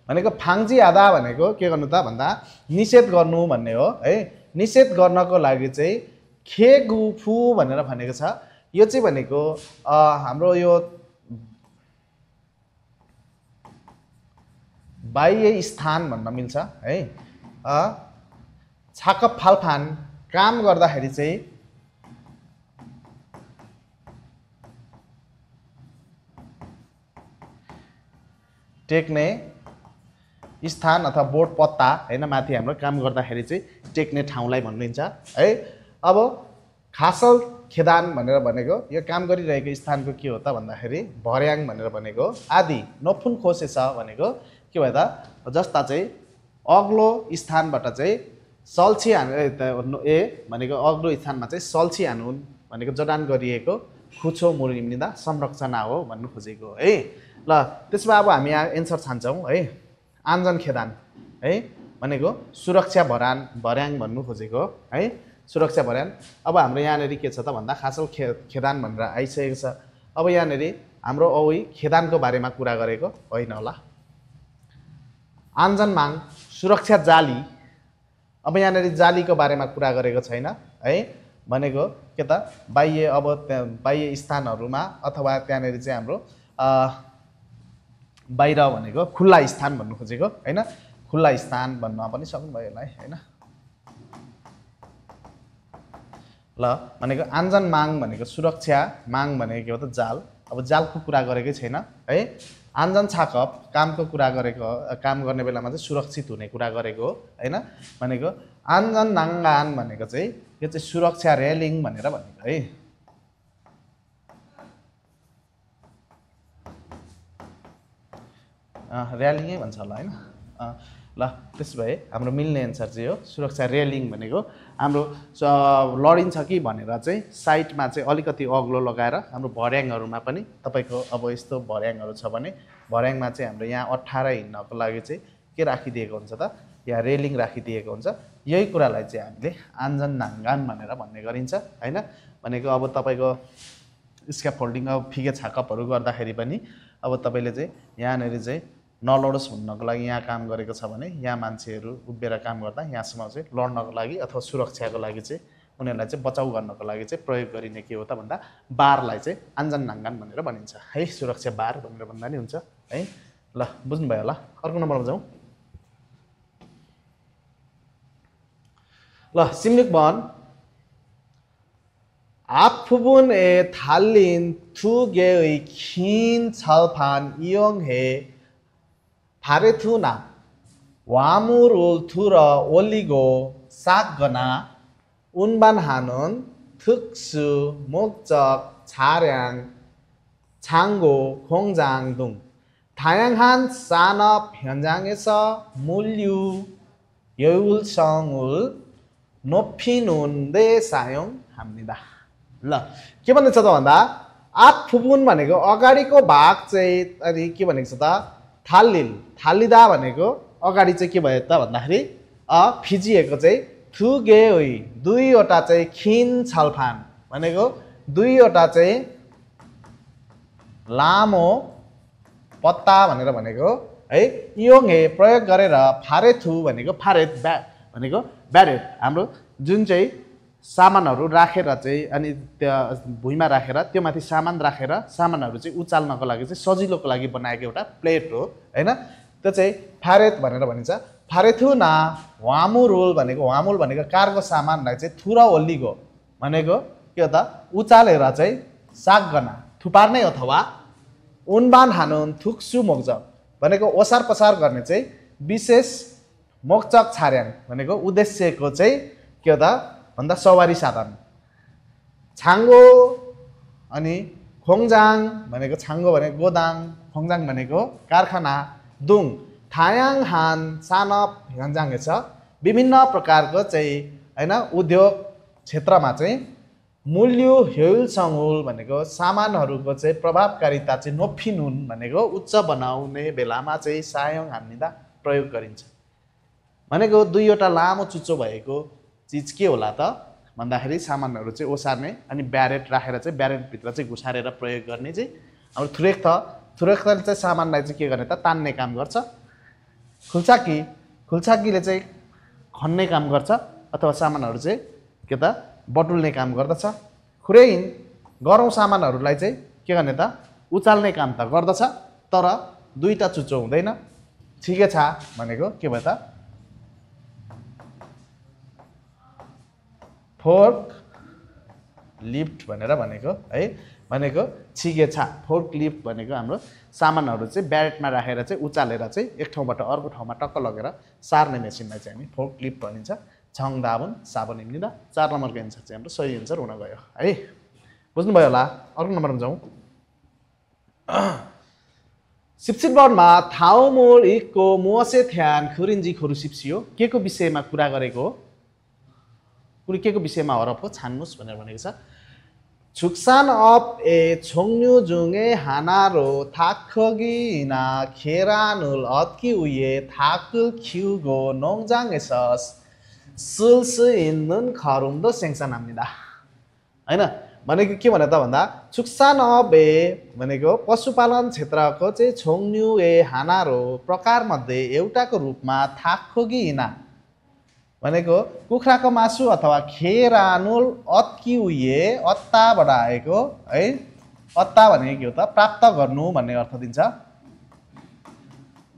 भनेको फाङ्जी आधा भनेको के गर्नु त भन्दा निषेध गर्नु भन्ने हो है निषेध गर्नको लागि चाहिँ खे गु फु भनेर भनेको छ यो चाहिँ भनेको हाम्रो यो बाह्य स्थान भन्न मिल्छ है छाकप फालफान काम गर्दाखेरि चाहिँ टेक्ने स्थान अथवा बोर्ड पत्ता हैन माथि हाम्रो काम गर्दाखेरि चाहिँ टेक्ने ठाउँलाई भनिन्छ है अब खासल खेदान भनेर भनेको यो काम गरिरहेको स्थानको के हो त भन्दाखेरि भर्याङ भनेर भनेको आदि नफुन खोसे छ भनेको के भयो त जस्ता चाहिँ अग्लो स्थानबाट चाहिँ सल्छी ए भनेको अग्लो स्थानमा चाहिँ सल्छी हानुन भनेको जडान गरिएको खुचो मुरिमिदा संरचना हो भन्नु खोजेको है ल त्यसमा अब हामी यहाँ एन्सर छान्छौँ है आन्जन खेदान है भनेको सुरक्षा भर्याङ भन्नु खोजेको है सुरक्षा भर्याङ अब हाम्रो यहाँनिर के छ त भन्दा खासल खेदान भनेर आइसकेको छ अब यहाँनिर हाम्रो औही खेदानको बारेमा कुरा गरेको होइन होला आन्जन माग सुरक्षा जाली अब यहाँनिर जालीको बारेमा कुरा गरेको छैन है भनेको के त बाह्य अब बाह्य स्थानहरूमा अथवा त्यहाँनिर चाहिँ हाम्रो बाहिर भनेको खुल्ला स्थान भन्नु खोजेको हैन खुल्ला स्थान भन्न पनि सक्नुभयो यसलाई हैन ल भनेको आन्जन माग भनेको सुरक्षा माग भनेको के हो त जाल अब जालको कुरा गरेकै छैन है आन्जन छाकप कामको कुरा गरेको काम गर्ने बेलामा चाहिँ सुरक्षित हुने कुरा गरेको हैन भनेको आन्जन नाङ्गान भनेको चाहिँ यो चाहिँ सुरक्षा रेलिङ भनेर भनेको है रेलिङै भन्छ होला हैन ल त्यसो भए हाम्रो मिल्ने एन्सर चाहिँ हो सुरक्षा रेलिङ भनेको हाम्रो लडिन्छ कि भनेर चाहिँ साइडमा चाहिँ अलिकति अग्लो लगाएर हाम्रो भर्याङहरूमा पनि तपाईँको अब यस्तो भर्याङहरू छ भने भर्याङमा चाहिँ हाम्रो यहाँ 18 हिँड्नको लागि चाहिँ के राखिदिएको हुन्छ त यहाँ रेलिङ राखिदिएको हुन्छ यही कुरालाई चाहिँ हामीले आन्जन नाङ्गान भनेर भन्ने गरिन्छ हैन भनेको अब तपाईँको स्क्याफोल्डिङ अब फिगे छाकपहरू गर्दाखेरि पनि अब तपाईँले चाहिँ यहाँनिर चाहिँ नलडोस् भन्नको लागि यहाँ काम गरेको छ भने यहाँ मान्छेहरू उभिएर काम गर्दा यहाँसम्म चाहिँ लड्नको लागि अथवा सुरक्षाको लागि चाहिँ उनीहरूलाई चाहिँ बचाउ गर्नको लागि चाहिँ प्रयोग गरिने के हो त भन्दा बारलाई चाहिँ आन्जन नाङ्गान भनेर भनिन्छ है सुरक्षा बार भनेर भन्दा नि हुन्छ है ल बुझ्नुभयो होला अर्को नम्बरमा जाउँ ल सिम्लिक वन आफुबुन ए थालिन थुगे खिन छलफान इयोङ हे फारेथुना वामुरुल थुर ओलिगो सागना उनबान हानुन थुक्सु मोक्चक छार्याङ छाङ्गो खोङजाङ दुङ थायाङहान सानप 현장에서 물류 여울성을 높이는 데 사용합니다. ल के भन्दैछ त भन्दा आप फुबुन भनेको अगाडिको भाग चाहिँ अनि के भनेको छ त थालिदा भनेको अगाडि चाहिँ के भयो त भन्दाखेरि फिजिएको चाहिँ थुगेओइ दुईवटा चाहिँ खिन छलफान भनेको दुईवटा चाहिँ लामो पत्ता भनेर भनेको है इयोङे प्रयोग गरेर फारेथु भनेको फारेत भनेको ब्यारेट हाम्रो जुन चाहिँ सामानहरू राखेर चाहिँ अनि त्यो भुइँमा राखेर त्यो माथि सामान राखेर सामानहरू चाहिँ उचाल्नको लागि चाहिँ सजिलोको लागि बनाएको एउटा प्लेट हो हैन त्यो चाहिँ फारेत भनेर भनिन्छ फारेथुना वामुरुल भनेको कार्गो सामानलाई चाहिँ थुरा ओल्लीगो भनेको के हो त उचालेर चाहिँ सागना थुपार्ने अथवा उनबान हानुन थुक्सु मोक्चक भनेको ओसार पसार गर्ने चाहिँ विशेष मोक्चक छार्याङ भनेको उद्देश्यको चाहिँ के हो त भन्दा सवारी साधन छाङ्गो अनि खोङजाङ भनेको छाङ्गो भनेको गोदाङ खोङजाङ भनेको कारखाना दुङ थायाङ हान सानप 현장에서 विभिन्न प्रकारको चाहिँ हैन उद्योग क्षेत्रमा चाहिँ मूल्य हेलसँगुल भनेको सामानहरूको चाहिँ प्रभावकारिता चाहिँ नोफिनुन भनेको उच्च बनाउने बेलामा चाहिँ सायङ हान्दिँदा प्रयोग गरिन्छ। भनेको दुईवटा लामो चुच्चो भएको चिज के होला त भन्दाखेरि सामानहरू चाहिँ ओसार्ने अनि ब्यारेट राखेर चाहिँ ब्यारेटभित्र चाहिँ घुसारेर प्रयोग गर्ने चाहिँ हाम्रो थुरेक छ। थुरेकले चाहिँ सामानलाई चाहिँ के गर्ने त तान्ने काम गर्छ। खुल्चाकीले चाहिँ खन्ने काम गर्छ अथवा सामानहरू चाहिँ के त बटुल्ने काम गर्दछ। खुरेइन गरौँ सामानहरूलाई चाहिँ के गर्ने त उचाल्ने काम त गर्दछ तर दुईटा चुच्चो हुँदैन। ठिकै छ भनेको के भयो त फोर्क लिफ्ट भनेर भनेको है। भनेको ठिकै छ फोर्क लिफ्ट भनेको हाम्रो सामानहरू चाहिँ ब्यारेटमा राखेर चाहिँ उचालेर चाहिँ एक ठाउँबाट अर्को ठाउँमा टक्क लगेर सार्ने मेसिनलाई चाहिँ हामी फोर्क लिफ्ट भनिन्छ। छङ दाबुन साबुन हिँड्दा 4 नम्बरको एन्सर चाहिँ हाम्रो सही एन्सर हुन गयो है। बुझ्नुभयो होला। अर्को नम्बरमा जाउँ। 17 बर्डमा थाउमोल इकको मोसे थ्यान खुरिन्जी खोरु सिप्सियो के को विषयमा कुरा गरेको हो? कुनै के को विषयमा हरफ हो छान्नुस् भनेर भनेको छ। 축산 업에 종류 중에 하나로 닭고기나 계란을 얻기 위해 닭을 키우고 농장에서 쓸 수 있는 거름도 생산합니다. हैन भनेको के भने त भन्दा 축산 업에 भनेको पशुपालन क्षेत्रको चाहिँ 종류의 하나로 प्रकार मध्ये एउटाको रूपमा 닭고기나 भनेको कुखुराको मासु अथवा खेरानुल अत्की उये अत्ताबाट आएको है। अत्ता भनेको के हो त प्राप्त गर्नु भन्ने अर्थ दिन्छ।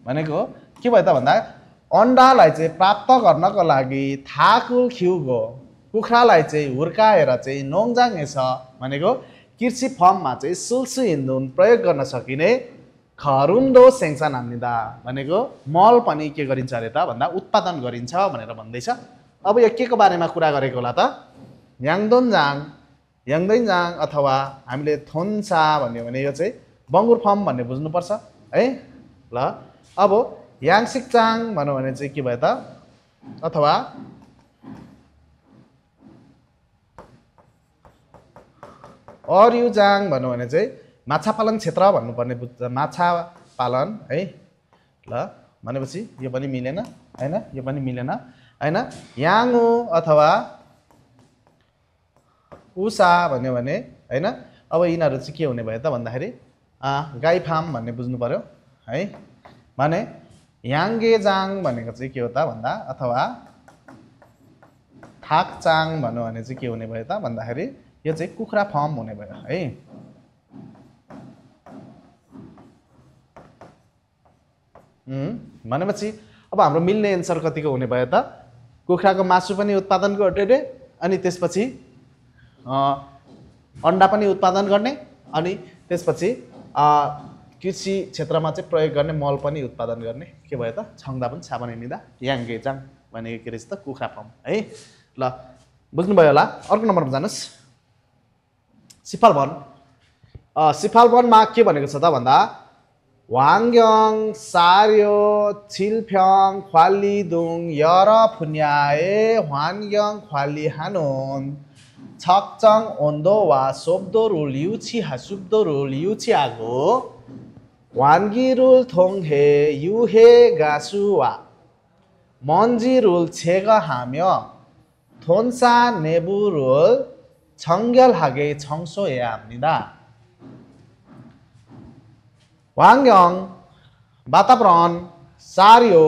भनेको के भयो त भन्दा अन्डालाई चाहिँ प्राप्त गर्नको लागि थाकुल खिउगो कुखुरालाई चाहिँ हुर्काएर चाहिँ नोङजाङेछ भनेको कृषि फर्ममा चाहिँ सुल्सु इन्धन प्रयोग गर्न सकिने खरुन्डो सेङ्सा नाम्निदा भनेको मल पनि के गरिन्छ अरे त भन्दा उत्पादन गरिन्छ भनेर भन्दैछ। अब यो के को बारेमा कुरा गरेको होला त याङदोन्जाङ अथवा हामीले थोन्सा भन्यो भने यो चाहिँ बङ्गुर फर्म भन्ने बुझ्नुपर्छ है। ल अब याङसिकचाङ भन्यो भने चाहिँ के भयो त अथवा अरयुजाङ भन्यो भने चाहिँ माछा पालन क्षेत्र भन्नुपर्ने बुझ्छ। माछा पालन है। ल भनेपछि यो पनि मिलेन हैन यो पनि मिलेन हैन। याङो अथवा उषा भन्यो भने हैन। अब यिनीहरू चाहिँ के हुने भयो त भन्दाखेरि गाई फार्म भन्ने बुझ्नु पर्यो है। माने याङगेजाङ भनेको चाहिँ के हो त भन्दा अथवा थाकचाङ भन्यो भने चाहिँ के हुने भयो त भन्दाखेरि यो चाहिँ कुखुरा फार्म हुने भयो है। भनेपछि अब हाम्रो मिल्ने एन्सर कतिको हुने भयो त कुखुराको मासु पनि उत्पादन गर्ने अनि त्यसपछि अन्डा पनि उत्पादन गर्ने अनि त्यसपछि कृषि क्षेत्रमा चाहिँ प्रयोग गर्ने मल पनि उत्पादन गर्ने के भयो त छङ्दा पनि साबन हिँड्दा याङगेजाङ भनेको के रहेछ त कुखुरा फार्म है। ल बुझ्नुभयो होला। अर्को नम्बरमा जानुस्। सिफालवन सिफालवनमा के भनेको छ त भन्दा वाङग्यङ सार्यो छिलफ्याङ ख्वालिदुङ यरा फुन्याए वाङग्यङ ख्वाली हानुन छकचङ ओन्दो वा सोब्दोरुल युछि हासुब्दोरुल युछि आगो वानगिरुल थोङहे युहे गासुवा 먼지룰 제거하며 톤사 내부를 정결하게 청소해야 합니다. 환경, वातावरण, सार्यो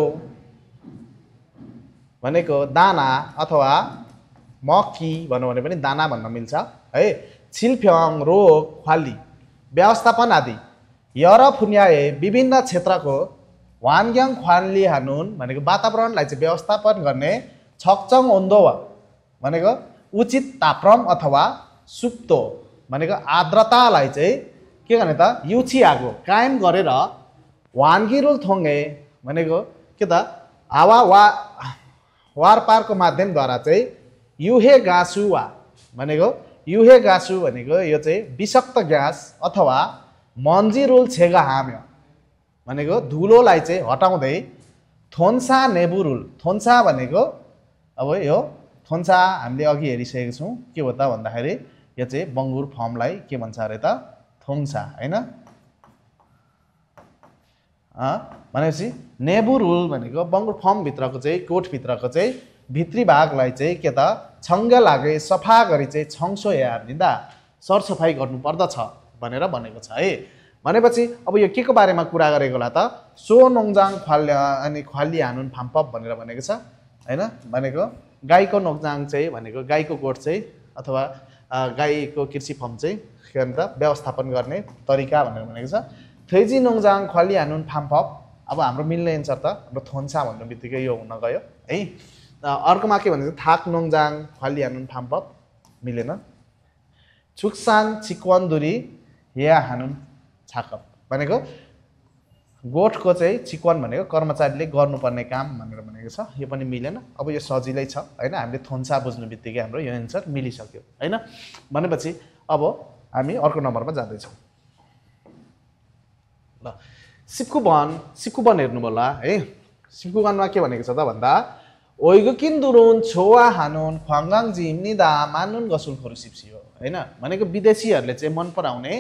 भनेको दाना अथवा मक्की भन्नु भने पनि दाना भन्न मिल्छ है। छिलफ्याङ रोग ख्वाली व्यवस्थापन आदि यर फुन्याए विभिन्न क्षेत्रको वानग्याङ ख्वाली हानुन भनेको वातावरणलाई चाहिँ व्यवस्थापन गर्ने छकचङ ओन्दोवा भनेको उचित तापक्रम अथवा सुप्तो भनेको आर्द्रतालाई चाहिँ के गर्ने त युछि आगो कायम गरेर वानगिरुल थोङे भनेको के त हावा वा वारपारको माध्यमद्वारा चाहिँ युहे गासुवा भनेको युहे गासु भनेको यो चाहिँ विषाक्त ग्यास अथवा मन्जिरुल छेगा हाम्यो भनेको धुलोलाई चाहिँ हटाउँदै थोन्सा नेबुरुल थोन्सा भनेको अब यो थोन्सा हामीले अघि हेरिसकेको छौँ के हो त भन्दाखेरि यो चाहिँ बङ्गुर फर्मलाई के भन्छ अरे त थोङ्सा हैन भनेपछि नेबुर हुल भनेको बङ्गुर फर्म भित्रको चाहिँ कोट भित्रको चाहिँ भित्री भागलाई चाहिँ के त छङ्ग लागे सफा गरी चाहिँ छङ्सो हेर्दिँदा सरसफाई गर्नु पर्दछ भनेर भनेको छ है भनेपछि अब यो के को बारेमा कुरा गरेको होला त सो नोङजाङ ख्वाली हानुन फाम्पप भनेर भनेको छ हैन भनेको गाईको नोङजाङ चाहिँ भनेको गाईको गोठ चाहिँ अथवा गाईको कृषि फर्म चाहिँ के भन्छ व्यवस्थापन गर्ने तरिका भनेर भनेको छ थैजी नोङजाङ ख्वाली हानुन फाम्पप अब हाम्रो मिल्ने एन्सर त हाम्रो थोन्सा भन्ने बित्तिकै यो हुन गयो है अर्कोमा के भनेको थाक नोङजाङ ख्वाली हानुन फाम्पप मिलेन छुक्सान चिकवनदुरी या हानुन छाकप भनेको गोठको चाहिँ चिकवन भनेको कर्मचारीले गर्नुपर्ने काम भनेर भनेको छ यो पनि मिलेन अब यो सजिलै छ हैन हामीले थोन्सा बुझ्नु बित्तिकै हाम्रो यो एन्सर मिलिसक्यो हैन भनेपछि अब हामी अर्को नम्बरमा जाँदैछौँ ल सिक्कुबन हेर्नु होला है सिक्कुबनमा के भनेको छ त भन्दा ओइगकिन दुरुन छोवा हानुन ख्वाङगाङ जिम्निदा मानुन गसुल खरुसिप्सियो हैन भनेको विदेशीहरूले चाहिँ मन पराउने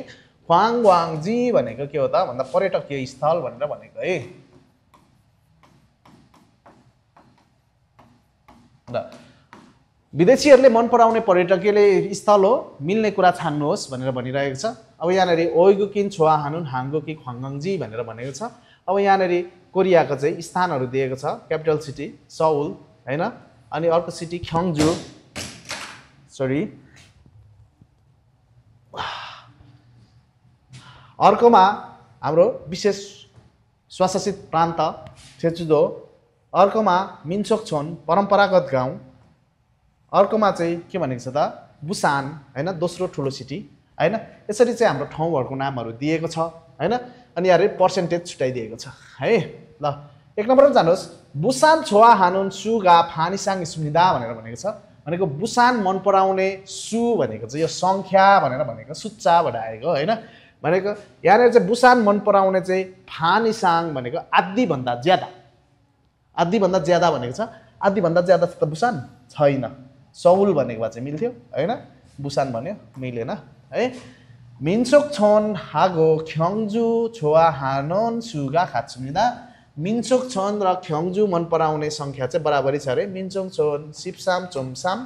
ख्वाङवाङ जी भनेको के हो त भन्दा पर्यटकीय स्थल भनेर भनेको है ल विदेशीहरूले मन पराउने पर्यटकीय स्थल हो मिल्ने कुरा छान्नुहोस् भनेर भनिरहेको छ अब यहाँनेरि ओइगुकिन छोवा हानुन हाङ्गोकी ख्वाङगाङ जी भनेर भनेको छ अब यहाँनेरि कोरियाको चाहिँ स्थानहरू दिएको छ क्यापिटल सिटी सौल हैन अनि अर्को सिटी ख्योङजु सरी अर्कोमा हाम्रो विशेष स्वशासित प्रान्त चेचुदो अर्कोमा मिन्सोकछोन परम्परागत गाउँ अर्कोमा चाहिँ के भनेको छ त बुसान हैन दोस्रो ठुलो सिटी हैन यसरी चाहिँ हाम्रो ठाउँहरूको नामहरू दिएको छ हैन अनि यहाँ पर्सेन्टेज छुटाइदिएको छ है ल एक नम्बरमा जानुहोस् बुसान छोवा हानुन सुगा फानिसाङ स्मृदा भनेर भनेको छ भनेको बुसान मन पराउने सु भनेको चाहिँ यो सङ्ख्या भनेर भनेको सुच्चाबाट आएको हैन भनेको यहाँनिर चाहिँ बुसान मन पराउने चाहिँ फानिसाङ भनेको आधीभन्दा ज्यादा भनेको छ आधीभन्दा ज्यादा त बुसान छैन सौल भनेको भए चाहिँ मिल्थ्यो हैन बुसान भन्यो मिलेन है मिन्सोक छोन हागो ख्योङजु छोवा हानोन सुगा खाचुमिदा मिन्सोक छोन र ख्योङजु मन पराउने सङ्ख्या चाहिँ बराबरी छ अरे मिन्सोक छोन सिपसाम चोमसाम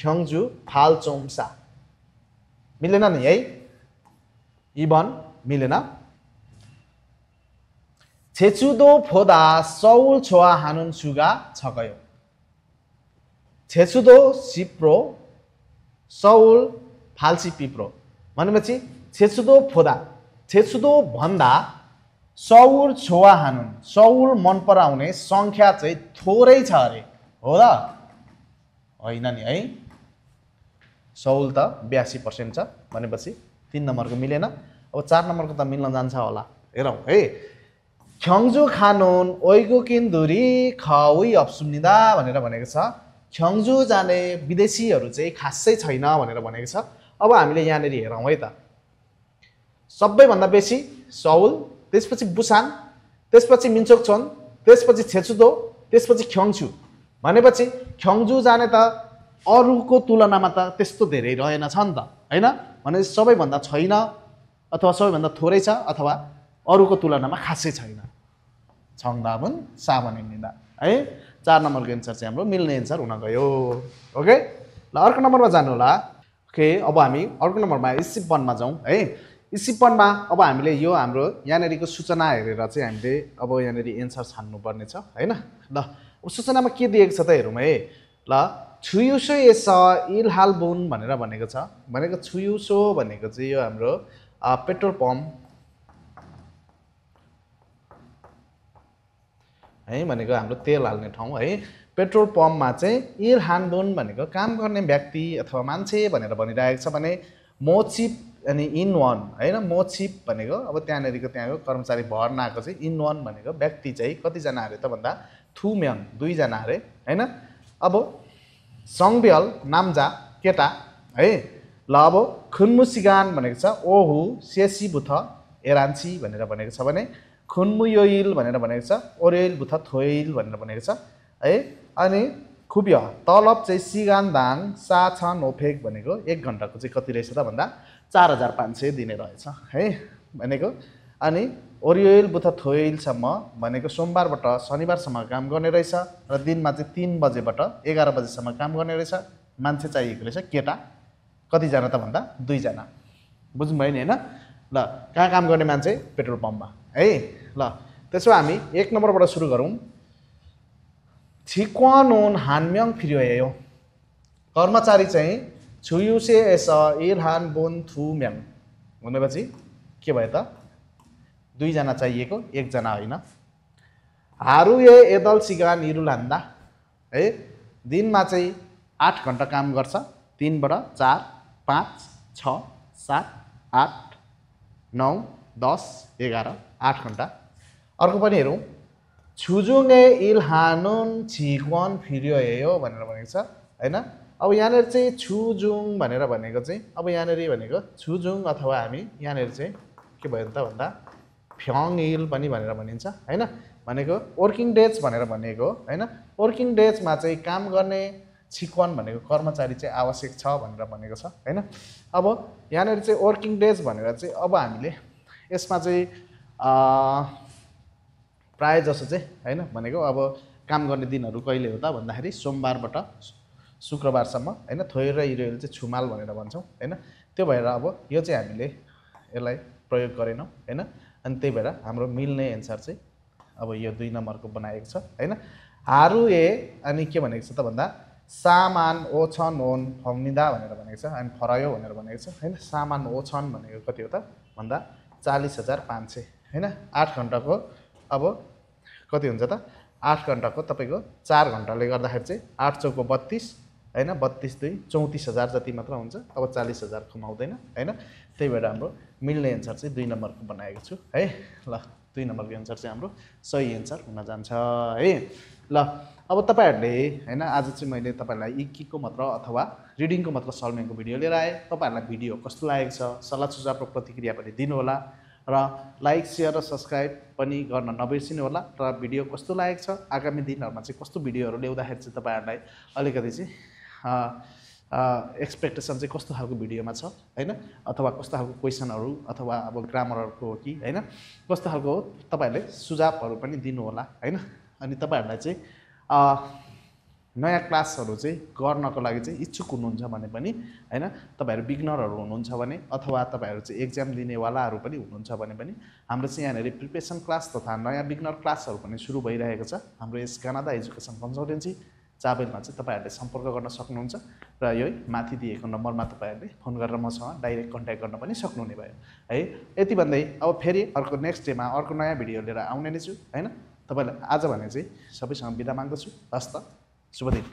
ख्योङजु फाल चोमसा मिलेन नि है इबन मिलेन छेचुदो फोदा सौल छोवा हानुन सुगा छकयो छेचुदो सिप्रो सौल फाल्सी पिप्रो भनेपछि छेचुदो फोदा छेचुदो भन्दा सौल छोवा हानुन सौल मन पराउने सङ्ख्या चाहिँ थोरै छ अरे हो र होइन नि है सौल त 82% छ भनेपछि 3 नम्बरको मिलेन अब 4 नम्बरको त मिल्न जान्छ होला हेरौँ है ख्योङजु खानुन ओइगुकिन दुरी खउई अप्सुनिदा भनेर भनेको छ ख्योङजु जाने विदेशीहरू चाहिँ खासै छैन भनेर भनेको छ अब हामीले यहाँनिर हेरौँ है त सबैभन्दा बेसी सौल त्यसपछि बुसान त्यसपछि मिन्सोकछोन त्यसपछि छेचुदो त्यसपछि ख्योङजु भनेपछि ख्योङजु जाने त अरूको तुलनामा त त्यस्तो धेरै रहेन छ नि त हैन भने सबैभन्दा छैन अथवा सबैभन्दा थोरै छ अथवा अरूको तुलनामा खासै छैन छङदाबुन सामान्यनिदा है 4 नम्बरको एन्सर चाहिँ हाम्रो मिल्ने एन्सर हुन गयो ओके ल अर्को नम्बरमा जानु होला ओके अब हामी अर्को नम्बरमा इसिपनमा जाउँ है इसिपनमा अब हामीले यो हाम्रो यहाँनेरिको सूचना हेरेर चाहिँ हामीले अब यहाँनेरि एन्सर छान्नु पर्ने छ हैन ल अब सूचनामा के दिएको छ त हेरौँ है ल छुयुसो एस इलहालबुन भनेर भनेको छ भनेको छुयुसो भनेको चाहिँ यो हाम्रो पेट्रोल पम्प है भनेको हाम्रो तेल हाल्ने ठाउँ है पेट्रोल पम्पमा चाहिँ इलहानबुन भनेको काम गर्ने व्यक्ति अथवा मान्छे भनेर भनिरहेको छ भने मोचिप अनि इन वान हैन मोचिप भनेको अब त्यहाँनेरिको त्यहाँको कर्मचारी भर्ना आएको चाहिँ इन वान भनेको व्यक्ति चाहिँ कतिजना अरे त भन्दा थुम्याङ 2 जना अरे हैन अब सङ्बियल नामजा केटा है ल अब खुन्मुसिगान भनेको छ ओहु सेसी बुथ एरान्सी भनेर भनेको छ भने खुन्मुयोइल भनेर भनेको छ ओरेल बुथ थोइल भनेर भनेको छ है अनि खुबिय तलब चाहिँ सिगानदाङ सा छ नोफेक भनेको 1 घण्टाको चाहिँ कति रहेछ त भन्दा 4500 दिने रहेछ है भनेको। अनि ओरियल बुथ थोइलसम्म भनेको सोमबारबाट शनिबारसम्म काम गर्ने रहेछ र दिनमा चाहिँ 3 बजेबाट 11 बजेसम्म काम गर्ने रहेछ। मान्छे चाहिएको रहेछ केटा कतिजना त भन्दा 2 जना। बुझ्नु भयो नि हैन। ल कहाँ काम गर्ने मान्छे पेट्रोल पम्पमा है। ल त्यसो हामी 1 नम्बरबाट सुरु गरौँ। छिक्वानोन हानम्यङ फिरियो कर्मचारी चाहिँ छुयुसे एस इरहान बोन थुम्याङ भनेपछि के भयो त 2 जना चाहिएको 1 जना होइन। हारुए एदल सिगान इरुलान्दा है दिनमा चाहिँ 8 घण्टा काम गर्छ। 3 बाट 4 5 6 7 8 9 10 11 8 घण्टा। अर्को पनि हेरौँ छुजुङे इल्हानुन छिक्वान फिरियो भनेर भनेको छ हैन। अब यहाँनिर चाहिँ छुजुङ भनेर भनेको चाहिँ अब यहाँनिर भनेको छुजुङ अथवा हामी यहाँनिर चाहिँ के भयो त भन्दा फ्याङ इल पनि भनेर भनिन्छ हैन। भनेको वर्किङ डेज भनेर भनेको हैन। वर्किङ डेजमा चाहिँ काम गर्ने छिक्वान भनेको कर्मचारी चाहिँ आवश्यक छ भनेर भनेको छ हैन। अब यहाँनिर चाहिँ वर्किङ डेज भनेर चाहिँ अब हामीले यसमा चाहिँ प्राय जसो चाहिँ हैन भनेको अब काम गर्ने दिनहरू कहिले हो त भन्दाखेरि सोमबारबाट शुक्रबारसम्म हैन। थोइर र इरोयल चाहिँ छुमाल भनेर भन्छौँ हैन। त्यो भएर अब यो चाहिँ हामीले यसलाई प्रयोग गरेनौँ हैन। अनि त्यही भएर हाम्रो मिल्ने एन्सर चाहिँ अब यो 2 नम्बरको बनाएको छ हैन। हारु ए अनि के भनेको छ त भन्दा सामान ओछन ओन फम्निदा भनेर भनेको छ अनि फरायो भनेर भनेको छ हैन। सामान ओछन भनेको कति हो त भन्दा 40500 हैन। 8 घण्टाको अब कति हुन्छ त 8 घण्टाको तपाईको 4 घण्टाले गर्दाखेरि चाहिँ 8 चौको 32 हैन 32 2 34000 जति मात्र हुन्छ। अब 40000 कमाउँदैन हैन। त्यही भएर हाम्रो मिल्ने एन्सर चाहिँ 2 नम्बरको बनाएको छु है। ल 2 नम्बरको एन्सर चाहिँ हाम्रो सही एन्सर हुन जान्छ है। ल अब तपाईहरुले हैन आज चाहिँ मैले तपाईहरुलाई इकीको मात्र अथवा रिडिङको मात्र सल्भिङको भिडियो लिएर आए। तपाईहरुलाई भिडियो कस्तो लागेको छ सल्लाह सुझाव र प्रतिक्रिया पनि दिनु होला र लाइक शेयर र सब्स्क्राइब पनि गर्न नबिर्सिनु होला। र भिडियो कस्तो लागेको छ आगामी दिनहरुमा चाहिँ कस्तो भिडियोहरु ल्याउँदाखेरि चाहिँ तपाईहरुलाई अलिकति चाहिँ एक्सपेक्टेसन चाहिँ कस्तो खालको भिडियोमा छ हैन। अथवा कस्तो खालको क्वेशनहरु अथवा अब ग्रामरहरुको हो कि हैन कस्तो खालको हो तपाईहरुले सुझावहरु पनि दिनु होला हैन। अनि तपाईहरुलाई चाहिँ नयाँ क्लासहरु चाहिँ गर्नको लागि चाहिँ इच्छुक हुनुहुन्छ भने पनि हैन। तपाईहरु बिगनरहरु हुनुहुन्छ भने अथवा तपाईहरु चाहिँ एक्जाम दिनेवालाहरु पनि हुनुहुन्छ भने पनि हाम्रो चाहिँ यहाँनेरि प्रिपरेसन क्लास तथा नयाँ बिगनर क्लासहरु पनि सुरु भइरहेको छ। हाम्रो यस कानाडा एजुकेसन कन्सल्टेन्सी चाबेलमा चाहिँ तपाईहरुले सम्पर्क गर्न सक्नुहुन्छ र यो माथि दिएको नम्बरमा तपाईहरुले फोन गरेर मसँग डाइरेक्ट कन्ट्याक्ट गर्न पनि सक्नुहुने भयो है। यति भन्दै अब फेरि अर्को नेक्स्ट डेमा अर्को नयाँ भिडियो लिएर आउने नै छु हैन। तपाईलाई आज भने चाहिँ सबैसँग बिदा माग्दछु। हस्त शुभ दिन।